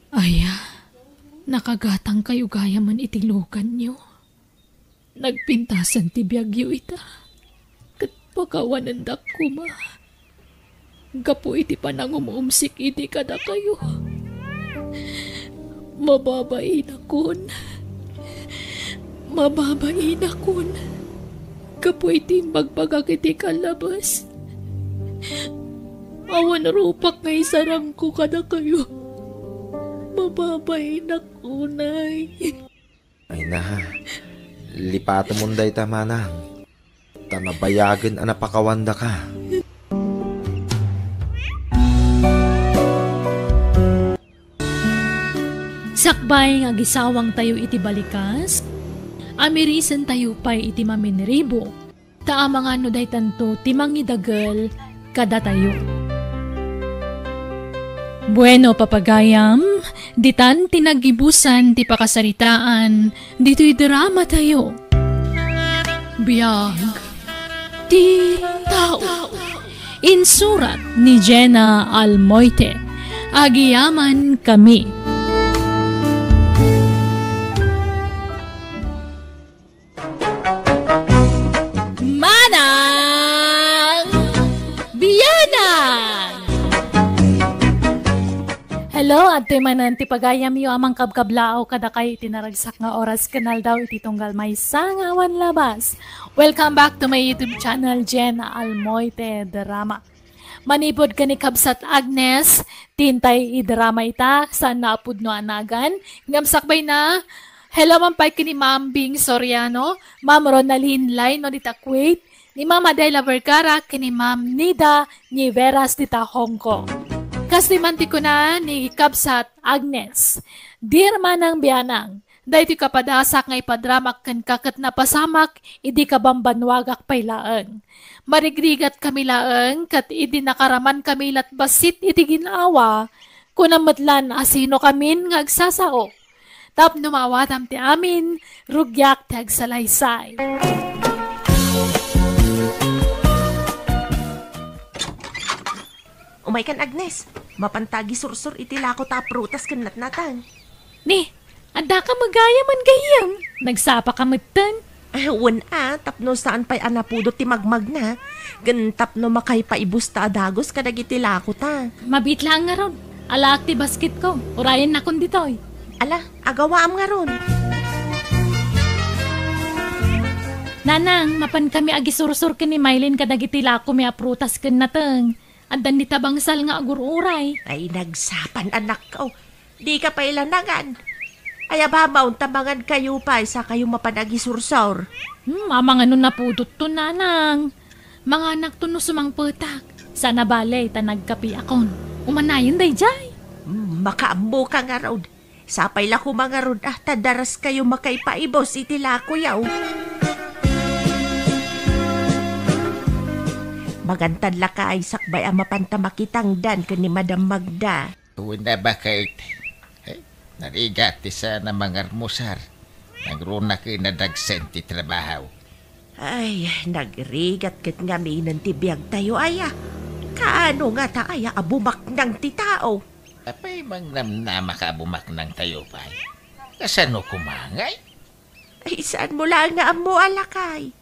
Aya, nakagatangkayo gayamen iti luganyo. Nagpintasen ti biagyo ita, ket pakawanendak koma gapu iti panangum-umsik idi kadakayo. Mababainakon. Mababainakon. Gapu iti imbagbaga iti kalabas. Awan rupak nga isarangko kadakayo. Mababainak unay. Ay na, lipatemon dayta, manang. Ta nabayagen a napakawandaka. Sakbay nga agisawangtayo iti balikas, amirisentayo pay iti maminribo, ta amangan no daytanto ti mangidagel kadatayo. Bueno, papagayam, ditan ti naggibusan ti pakasaritaan ditoy dramatayo. Biag ti tao. Insurat ni Jenna Almoite. Agiyaman kami. Manang Bianang! Hello, adtoy manen ti pagayamyo a mangkabkablaaw kadakayo iti naragsak nga oras ken aldaw iti tunggal maysa nga awan labas. Welcome back to my YouTube channel, Jenna Almoite Drama. Manipud ken ni Kabsat Agnes, ti intay idrama ita, saan a pudno a nagan, ngem sakbayna, hello man pay ken ni Ma'am Bing Soriano, Ma'am Ronalyn Laino dita Kuwait, ni Ma'am Adela Vergara, ken ni Ma'am Nida Niveras dita Hong Kong. Kas di man ti kuna ni Kabsat Agnes, Dear Manang Bianang, daytoy kapadasak nga ipadramak kenka ket napasamak idi kabambannuagak pay laeng. Marigrigat kami laeng ket idi nakaraman kami lat bassit iti gin-awa, kunam met lan a sino kamin nga agsasao. Tapno maawatam ti amin, rugiak ti agsalaysay. Umaykan, Agnes. Mapanta agisursor iti lako ta a prutas ken natnatang. Ni, addaka met gayamen gayyem. Nagsapaka metten. Ah, wen a, tapno saan pay a napudot ti magmagna. Ken tapno makaipaibusta a dagus kadagiti lako ta. Mabiit laeng ngarud. Alaak ti basketko. Urayennakon ditoy. Ala, agawaam ngarud. Nanang, mapankami agisursor ken ni Mylene kadagiti lakomi a prutas ken nateng. Addan dita bangsal nga agur-uray. Ay, nagsapan, anakko. Dika pay la nangan. Ay, abamon ta mangankayo pay, sakayo mapan agisursor. Hmm, amangan no napudotton, nanang. Manganakton no sumangpetak. Saan a bale, ta nagkapiakon. Umanayon daydiay. Hmm, makaammoka ngarud. Sapay la koma ngarud a ta daraskayo makaipaibus iti lakoyo. Magantan lakay sakbay a mapanta makitangdan ken ni Madam Magda. Wen a, baket. Eh, narigat ti saan a mangarmusar. Nangruna ken nadagsen ti trabaho. Ay, nagrigat ket ngaminen ti biagtayo, aya. Kaano ngata, aya, a bumaknang ti tao? Apay mangnamnama ka a bumaknangtayo pay? Kasano koma ngay? Ay, saan mo laeng nga ammo a lakay?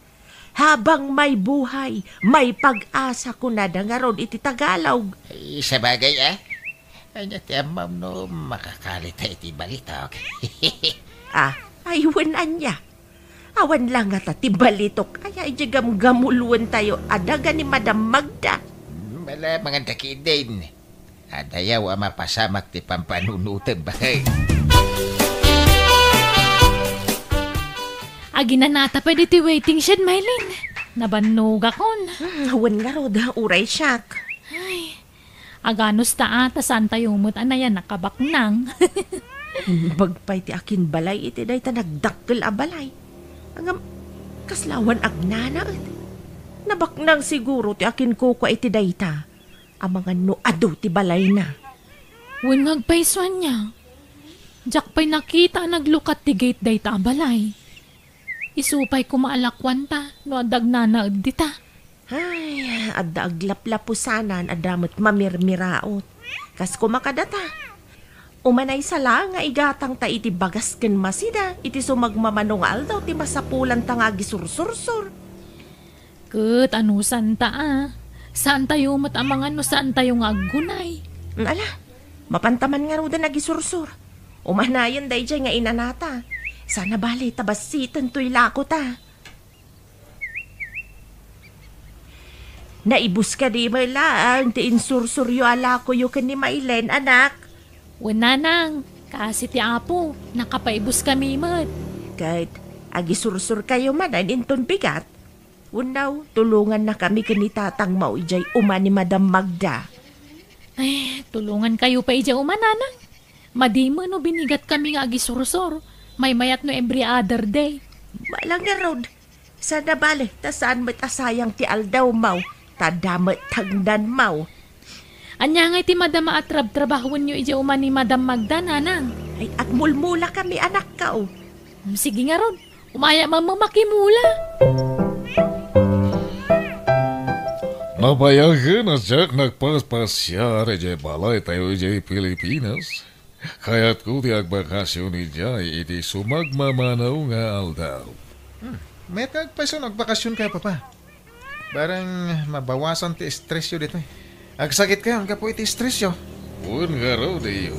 Habang may buhay, may pag-asa, kunada ngarud iti Tagalog. Ay, sabagay, ah. Ania ti ammom no makakalita iti balitok? Ah, ay, wen ania. Awan la ngata ti balitok aya idiay gamgamuloentayo a daga ni Madam Magda. Hmm, ala, manganda ketdin. Adayaw a mapasamak ti pampanunotem, baket. Aginanata pay ditoy waiting shed, Maylin. Nabannogakon. Hmm, wen ngarud, uray siak. Ay, aganos ta a, ta saantayo met a nayanak a baknang. Imbag pay ti akinbalay iti dayta nagdakkel a balay. Ngem, kasla awan agnanaet. Nabaknang siguro ti akinkukua iti dayta. Amangan no adu ti balayna. Wen nga agpayso ania. Diak pay nakita a naglukat ti gate dayta a balay. Isu pay koma a lakuanta no adda agnanaed dita. Ay, adda aglaplapusanan, adda met mamirmiraot. Kas koma kadata. Umanay sa laeng nga igatangta iti bagas ken masida iti sumagmamano nga aldaw ti masapulanta nga agisursursor. Ket anusanta a, saantayo met a mangan no saantayo nga aggunay. Ala, mapanta man ngaruden agisursor. Umanayen daydiay nga inanata. Sana bale ta bassiten toy lakota. Naibus kadi met laeng ti insursuryo a lakoyo ken ni Mailen, anak? Wen, nanang, kaasi ti Apo, nakapaibuskami met. Ket agisursurkayo manen inton bigat? Wenno, tulongannakami ken ni tatangmo idiay uma ni Madam Magda. Ay, tulongankayo pay idiay uma, nanang. Madi met no binigatkami nga agisursor. Maymayat no every other day. Ala ngarud, sana bale ta saan met a sayang ti aldawmo, ta adda met tangdanmo. Ania ngay ti madama a trabtrabahuenyo idiay uma ni Madam Magda, nanang? Ay, agmulmulakami, anakko. Sige ngarud, umayak man makimula. Nabayagen a diak nagpaspasiar idiay balaytayo idiay Pilipinas. Kayatko ti agbakasion idiay iti sumagmamano nga aldaw. Hmm. Mayat nga agpayso no agbakasionkayo, Papa. Bareng mabawasan ti stressyo ditoy. Agsakitkayon gapu iti stressyo. Wen ngarud, iyo.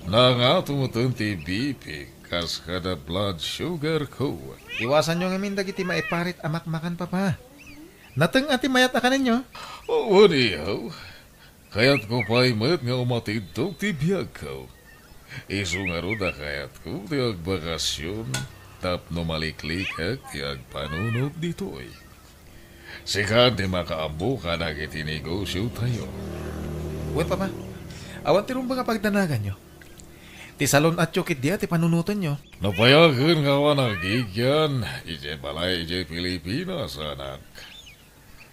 Nangato metten ti B P kas kada blood sugarko. Iwasanyo ngamin dagiti maiparit a makmakan, Papa. Nateng a ti mayat a kanenyo. Wen, iyo. Kayatko pay met nga umatidto ti biagko. Isu ngarud a kayatko ti agbakasion tapno maliklikek ti agpanunot ditoy. Sika ti makaammo kadagiti negosiotayo. Wen, Papa. Awan ti rumbeng a pagdanaganyo. Ti salon-atyo ketdi a ti panunotenyo. Napayagen nga awan agigian idiay balay idiay Pilipinas, anak.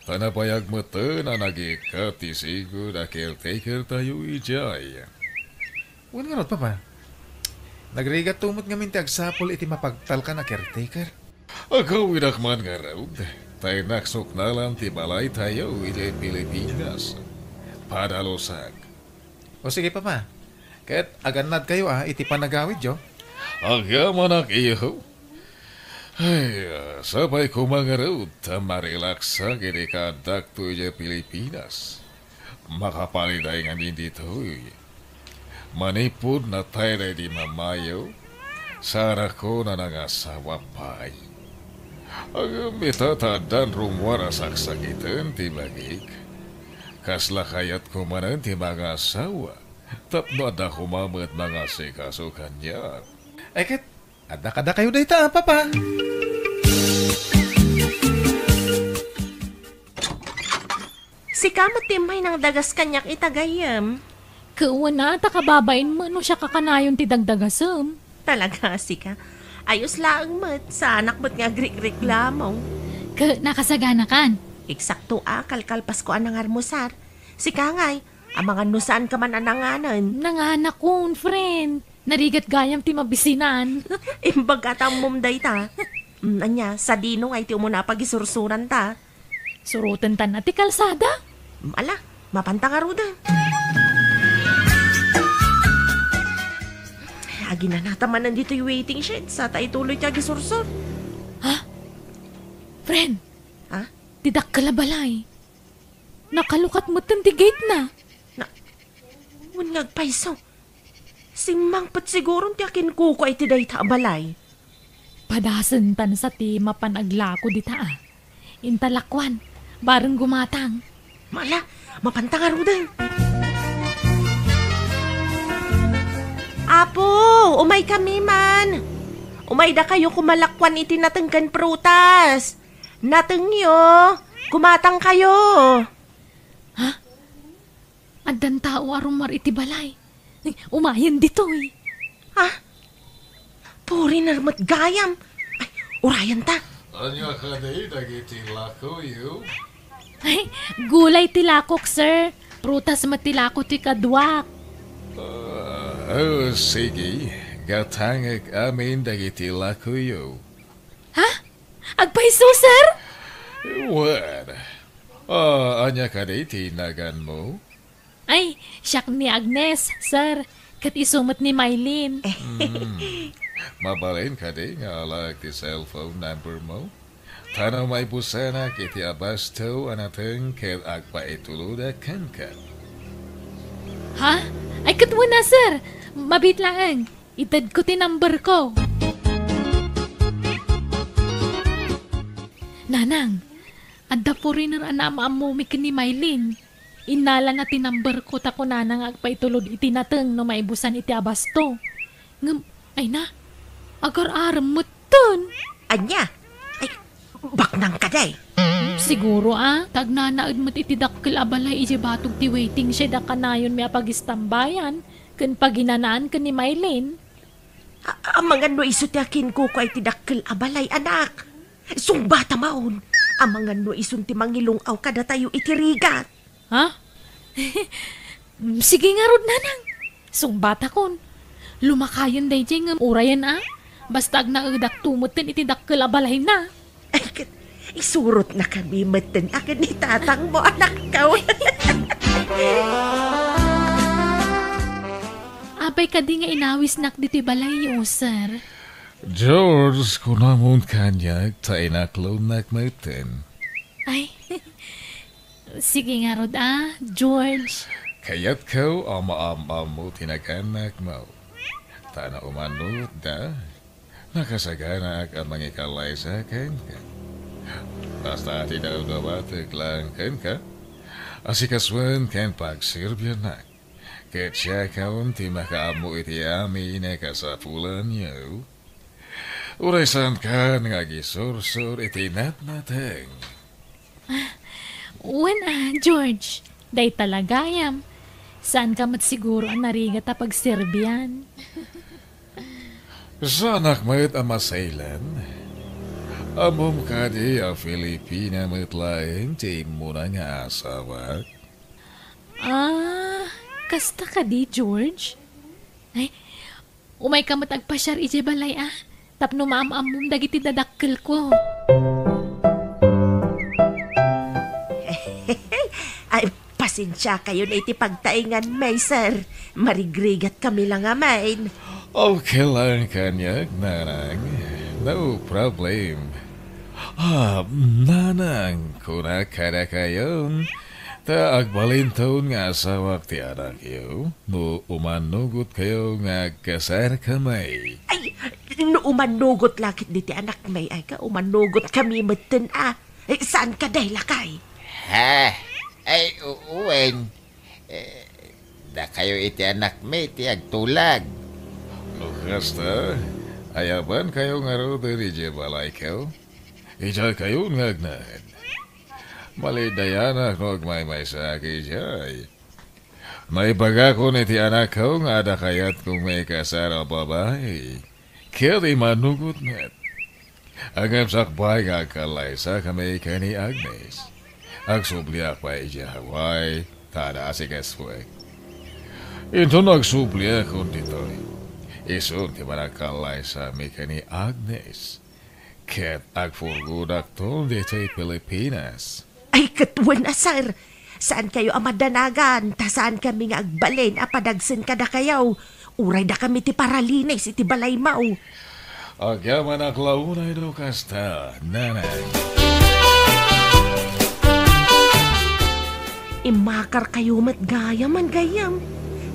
Ta nabayag metten a nagikkat ti sigud a caretakertayo idiay. Wen ngarud, Papa. Nagrigatto met ngamin ti agsapul iti mapagtalkan a caretaker. Agawidak man ngarud, ta innak suknalan ti balaytayo idiay Pilipinas. Padalusak. O sige, Papa. Ket agannadkayo a iti panagawidyo. Agyamanak, iho. Ay, sapay koma ngarud ta marilaksak idi kaaddakto idiay Pilipinas. Makapaliday ngamin ditoy. Manipud natay daydi mamayo, saanakon a nangasawa pay. Ngem ita ta addan rummuar a saksakiten ti bagik. Kasla kayatko manen ti mangasawa, tapno adda koma met mangasikaso kaniak. Ay ket, adda kadakayo dayta, a, Papa. Sika met ti immay nangdagas kaniak ita gayyem. Kuana, ta kababain met no siak a kanayon ti dagdagasem. Talaga, sika. Ayos laeng met, saanak met nga agrikreklamo. Ket nakasaganakan. Eksakto a, kalkalpasko a nangarmusar. Sika ngay, amangan no saanka man a nanganen. Nanganakon, friend. Narigat gayam ti mabisinan. Imbag a ta ammom dayta. Mm, ania, sadino ngay ti umuna a pagisursuranta? Suroten tan ti kalsada. Mm, ala, mapanta ngaruden. Inanata manen ditoy waiting shed, sa ta ituloy ti agisursor. Ha? Friend, Ha? ti dakkel a balay. Nakalukat metten ti gate na. Na, wen nga agpayso. Simmangpet siguron ti akinkukua iti dayta a balay. Padasentan sa ti mapan aglako dita a. Inta lakuan, bareng gumatang. Mala, mapanta ngaruden. Apo, umaykami man. Umaydakayo koma lakuan iti nateng ken prutas. Natengyo, gumatangkayo. Ha? Addan tao a rummuar iti balay. Umayen ditoy. Ha? Foreigner met gayam. Ay, urayen ta. Ania kadi dagiti lakoyo? Ay, gulay ti lakok, sir. Prutas met ti lako ti kaduak. Ah, oh, sige. Gatangek amin dagiti lakoyo. Ha? Agpayso, sir? Wen. Ah, ania kadi ti naganmo? Ay, siak ni Agnes, sir. Ket isu met ni Mylene. Hmm. Mabalin kadi nga alaek ti cellphone number mo? Ta no maibusanak iti abasto a nateng ket agpaitulodek kenka. Ha? Ay, ket wen a, sir. Mabiit laeng. Itedko ti number ko. Nanang, adda foreigner a naam-ammomi ken ni Mylene. Innalana ti number ko ta kunana nga agpaitulod iti nateng no maibusan iti abasto. Ngem, ay na, agar-arem metten. Ania? Ay, baknang kadi? Siguro a, ta agnanaed met iti dakkel a balay idiay batog ti waiting shed a kanayonmi a pagistambayan ken paginanaan ken ni Mylene. A-, amangan no isu ti akinkukua iti dakkel a balay, anak. Sungbatam, awan. Amangan no isun ti mangilung-aw kadatayo iti rigat. Ha? Sige ngarud, nanang. Sungbatakon. Lumakayen daydiay ngem urayen a. Basta agnaedakto metten iti dakkel a balayna. Ay, ket isurotnakami metten a ken ni tatangmo, anakko. Apay kadi nga inawisnak ditoy balayyo, sir? George, kunamon kaniak ta inaklonnak metten. Ay, sige ngarud a, George. Kayatko a maam-ammo ti naganakmo. Ta no umannotda, nakasaganaak a mangikallaysa kenka. Basta ti daw-dawatek laeng kenka, asikasuen ken pagserbiannak. Ket siakon ti makaammo iti amin a kasapulanyo. Uray saankan nga agisursor iti natnateng. Wen a, George. Dayta la gayam. Saanka met siguro a narigat a pagserbian. Saanak met a masaylen. Ammom kadi a Filipina met laeng ti immuna nga asawak? Ah, kasta kadi, George? Ay, umayka met agpasiar idiay balay a, tapno maam-ammom dagiti dadakkelko. Ay, pasensiakayon iti pagtaenganmi, sir. Marigrigatkami la ngamin. Okay lang kaniak, nanang. No problem. Ah, nanang, kunak kadakayon, ta agbalinton nga asawak ti anakyo no umannugotkayo nga agkasarkami. Ay, no umannugot la ketdi ti anakmi, ay ka, umannugotkami metten a. Ay, saan ka, day, lakay? Ha? Ay, u-, wen. Eh, dakayo iti anakmi ti agtulag. No kasta, ayabankayo ngaruden idiay balayko? Idiaykayon nga agnaed. Malidayanak no agmaymaysaak idiay. Naibagakon iti anakko nga adda kayatkong maikasar a babai. Ket immanugot met. Ngem sakbay nga agkallaysakami ken ni Agnes, agsubliak pay idiay Hawaii, ta adda asikasuek. Inton agsubliakon ditoy, isun ti managkallaysami ken ni Agnes, ket agpurgodakton ditoy Pilipinas. Ay, ket wen a, sir. Saankayo a madanagan, ta saankami nga agbalin a padagsen kadakayo. Uray dakami ti paralinis iti balaymo. Agyamanak la unay no kasta, nanang. Immakarkayo met gayam, gayyem.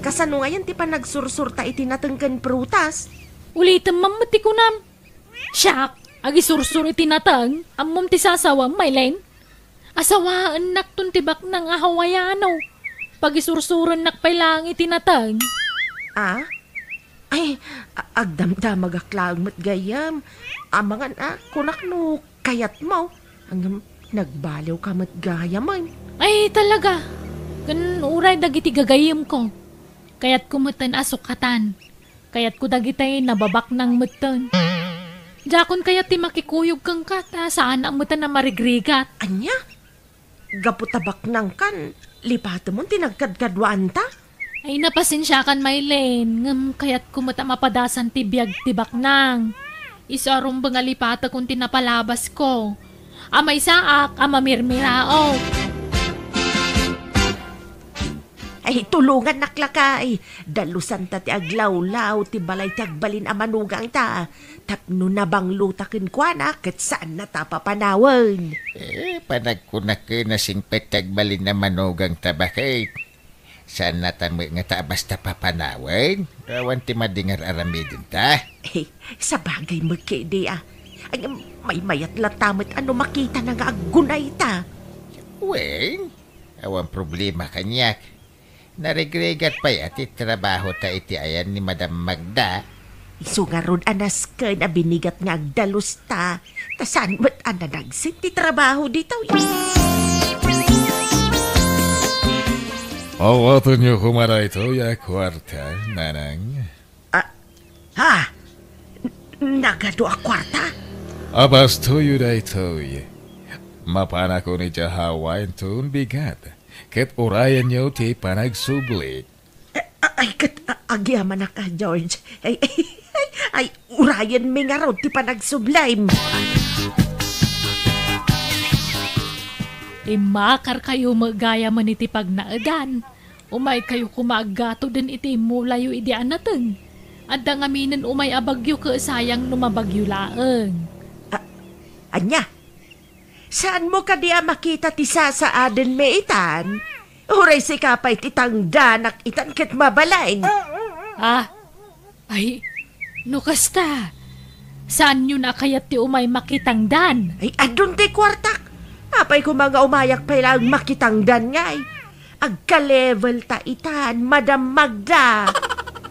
Kasano ngayen ti panagsursurta iti nateng ken prutas? Ulitem man met ti kunam. Siak, agisursur iti nateng, ammom ti sasawem, Maylen? Asawaennakton ti baknang a Hawaiano. Pagisursurennak pay laeng iti nateng. Ah? Ay, a-, agdamdamagak laeng met gayyem. Amangan a, kunak no kayatmo. Ngem nagbaliwka met gayamen. Ay, talaga. Ken uray dagiti gagayyemko. Kayatko metten a sukatan. Kayatko dagiti nababaknang metten. Diakon kayat ti makikuyog kenka ta saanak metten a marigrigat. Ania? Gapu ta baknangkan, lipatemon ti nagkadkaduaanta? Ay, napasensiakan, Maylen, ngem kayatko met a mapadasan ti biag ti baknang. Isu a rumbeng a lipatekon ti napalabasko. A maysaak a mamirmiraok. Ay, tulongannak lakay. Dalusanta ti aglawlaw ti balay ti agbalin a manugangta. Tapno nabanglota kenkuana ket saannata a papanawen. Eh, panagkunak ken a singpet ti agbalin a manugangta, baket. Saannata met ngata a basta papanawen. Awan ti madi nga ar-aramidenta. Eh, sabagay met ketdi a. Ay, maymayat latta met a no makitana nga aggunayta. Wen, awan problema kaniak. Narigrigat pay a ti trabahota iti ayan ni Madam Magda. Isu ngarud a nasken a binigat nga agdalusta, ta saan met a nadagsen ti trabaho ditoy. Awatenyo koma daytoy a kuarta, nanang. Ah, ha? N-, nagadu a kuarta? Abastoyo daytoy. Mapanakon idiay Hawaii inton bigat. Ket urayenyo ti panagsubli. A-, a-, ay, ket, a-, agyamanak a, George. Ay, ay, ay, ay, urayenmi ngarud ti panagsublim. Immakarkayo met gayamen iti pagnaedan. Umaykayo koma a gatoden iti immulayo idi a nateng. Adda ngaminen umay a bagyo ket sayang no mabagyo laeng. A-, ania? Saanmo kadi a makita ti sasaadenmi itan? Uray sika pay ti tangdanak itan ket mabalin. Ah, ay, no kasta, saanyon a kayat ti umay makitangdan? Ay, adun ti kuartak. Apay koma nga umayak pay laeng makitangdan ngay? Agka-level ta itan, Madam Magda.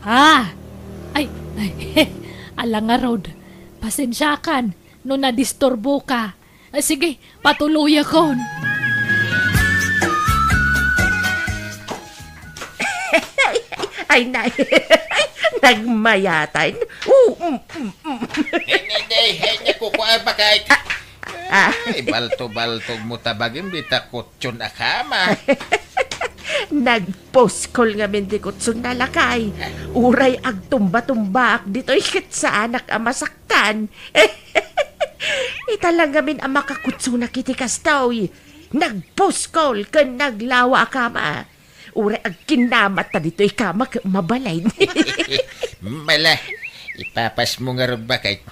Ah, ay, ay, ala ngarud. Pasensiakan no nadisturboka. Ah, sige, patuloyakon. Ay, na-, nagmayatan. Oo, mm, mm, mm. Hindi, hindi, hindi, kukuha ba kahit? Ah, ah. Ay, balto-baltog mo tabagin, bita kutson a kama. Nagpuskol ngamin ti kutson na lakay. Uray agtumba-tumbaak ditoy ket saanak a masak-, kan. Ita lang ngamin a makakutsonak iti kastoy. Nagpuskol ken naglawa a kama. Uray agkinnamat ta ditoy kama ket mabalin. Mala, ipapasmo ngarud baket.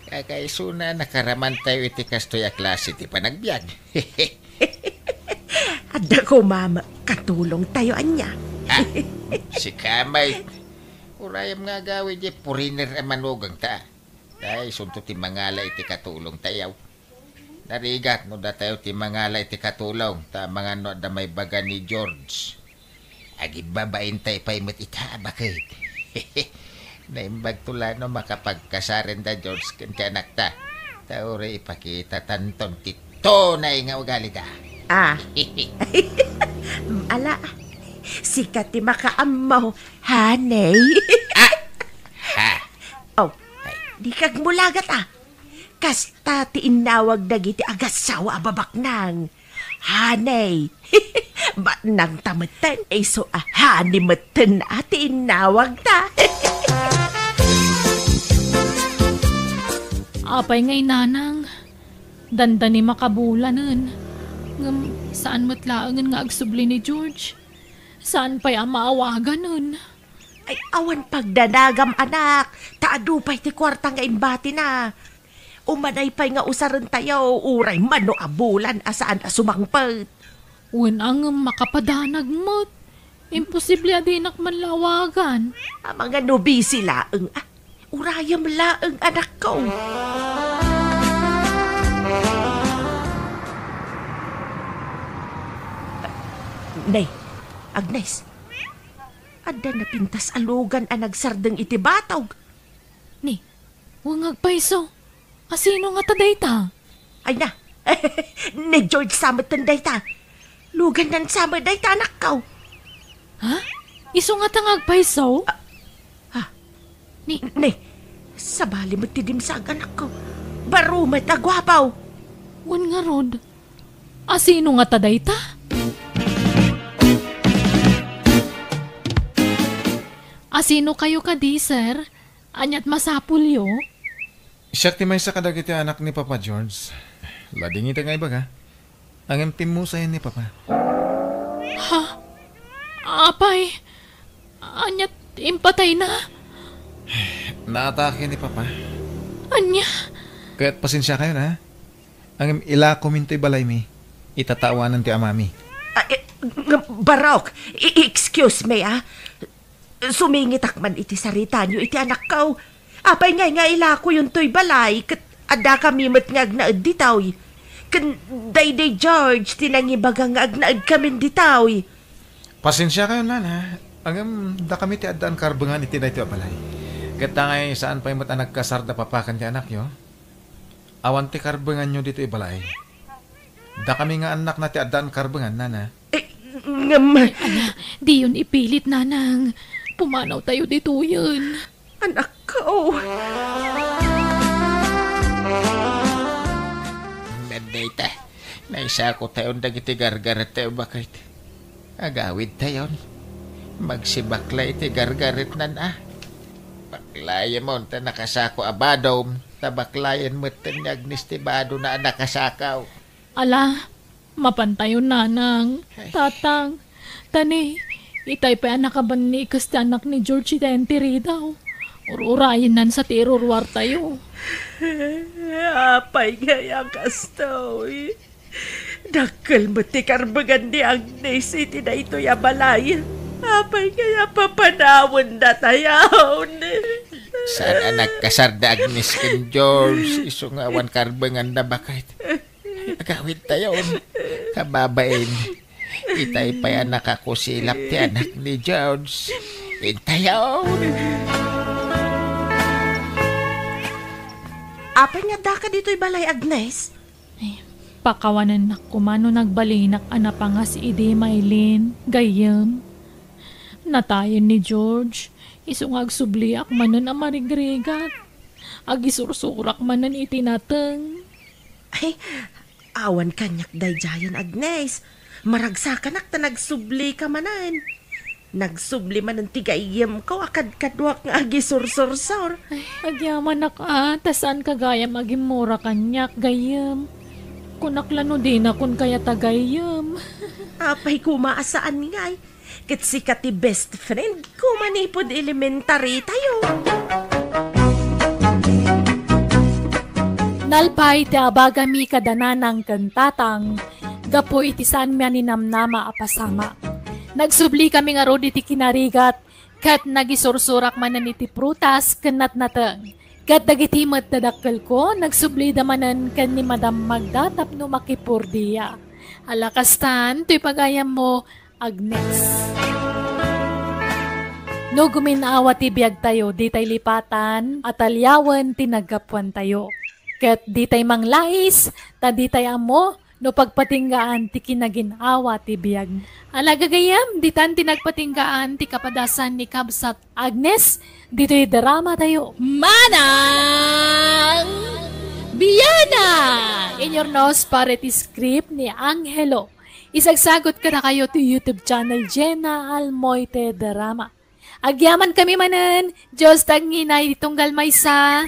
Kakaisuna nakaramantayo iti kastoy a klase ti panagbiag. Adda koma met katulongtayo ania. Ha? Sika met. Urayem nga agawid diay foreigner a manugangta. Ay, isunto ti mangala iti katulongtayo. Narigat no datayo ti mangala iti katulong, ta amangan no adda maibaga ni George. Agibbabaintay pay met ita a baket. Naimbagto la no makapagkasaren da George ken ti anakta. Ta uray ipakitatanton ti tunay nga ugalida. Ah. Ala, sika ti makaammo, honey. Ah! Ha? Oh, ay, dika agmulagat, ah. Kasta ti innawag dagiti agassawa a babaknang. Honey. Baknangta metten, isu a honey metten a ti innawagta. Apay ngay, nanang, dandani makabulanen. Ngem saan met laengen nga agsubli ni George. Saan pay a maawaganen. Ay, awan pagdanagam, anak. Ta adu pay ti kuarta nga imbatina. Umanay pay nga usarentayo, uray mano a bulan a saan a sumangpet. Wen a ngem makapadanag met. Imposible a dinak man lawagan. Amangan no busy laeng, ah. Urayem laeng, anakko. Nay, Agnes, adda napintas a lugan a nagsardeng iti batog. Ni, wen nga agpayso. Asino ngata dayta? Ay na, ni George sa metten dayta. Lugannan sa met dayta, anakko. Ha? Isu ngata nga agpayso? Ah, ah. Ni, Ni, sabali met ti dimsag, anakko. Baro met a guapo. Wen ngarud, asino ngata dayta? Asino kayo kadi, sir? Aniat masapulyo? Siak ti maysa kadagiti anak ni Papa George. Ladingita nga ibaga. Ngem pimmusayen ni Papa. Ha? Apay, aniat impatayna? Naatake ni Papa. Ania? Ket pasensiakayon, ha? Ngem ilakomin toy balaymi. Itatawanan ti amami. Ah, eh, ng-, Barok, i-, excuse me, ah. Sumingitak man iti saritayo iti anakko. Apay ngay nga ilakoyon toy balay, ket addakami met nga agnaed ditoy. Ken daydi George ti nangibaga nga agnaedkamin ditoy. Pasensiakayon, nana. Ngem dakami ti addaan karbengan iti daytoy a balay. Ket ta ngay saan pay met a nagkasar da Papa ken ti anakyo. Awan ti karbenganyo ditoy balay. Dakami nga annakna ti addaan karbengan, nana. Eh, ngem Ala, diyon ipilit, nanang. Pumanawtayo ditoyen. Anakko. Dayta, naisakotayon dagiti gargaretta, baket. Agawidtayon. Magsibakla iti gargaretnan, a. Baklayen mo ta nakasako a badom, ta baklayen met ni Agnes ti badona a nakasakaw. Ala, mapantayon, nanang, tatang. Tani, itay pay a nakabannikes ti anak ni George iti entiridaw. Ur-urayennan sa ti iruruartayo. Apay ngay a kastoy? Dakkel met ti karbengan ni Agnes iti daytoy a balay. Apay ngay a papanawendatayon? Saan a nagkasar da Agnes ken George, isu nga awan karbenganna, baket. Agawidtayon. Kababain, itay pay a nakakusilap ti anak ni George. Intayon. Apay nga addaka ditoy balay, Agnes? Ay, pakawanennak koma no nagbalinak a napangas idi, Maylin, gayyem. Natayen ni George, isu nga agsubliak manen a marigrigat. Agisursurak manen iti nateng. Ay, awan kaniak daydiayen, Agnes. Maragsakanak ta nagsublika manen. Nagsubli manen ti gayyemko a kadkaduak nga agisursursor. Ay, agyamanak a, ta saanka gayam agimmura kaniak, gayyem. Kunak la no dinakon kayat a gayyem. Apay koma a saan ngay? Ket sika ti best friend ko manipud elementary tayo. Nalpay ti abagami kada nanang ken tatang gapu iti saanmi a ninamnama a pasamak. Nagsublikami ngarud iti kinarigat ket nagisursurak manen iti prutas ken natnateng. Ket dagiti met dadakkelko, nagsublida manen ken ni Madam Magda tapno makipurdia. Ala kastan, toy pagayammo, Agnes. No gumin-awa ti biagtayo, ditay lipatan a taliawen ti naggapuantayo. Ket ditay manglais, ta ditay ammo no pagpatinggaan ti kinagin-awa ti biag. Ala gagayyem, ditan ti nagpatinggaan ti kapadasan ni Kabsat Agnes, ditoy drama tayo. Manang Biana! In your nose, pare ti script ni Angelo. Isagsagot kadakayo ti YouTube channel Jenna Almoite Drama. Agyamankami manen, Dios ti agnginay ti tunggal maysa.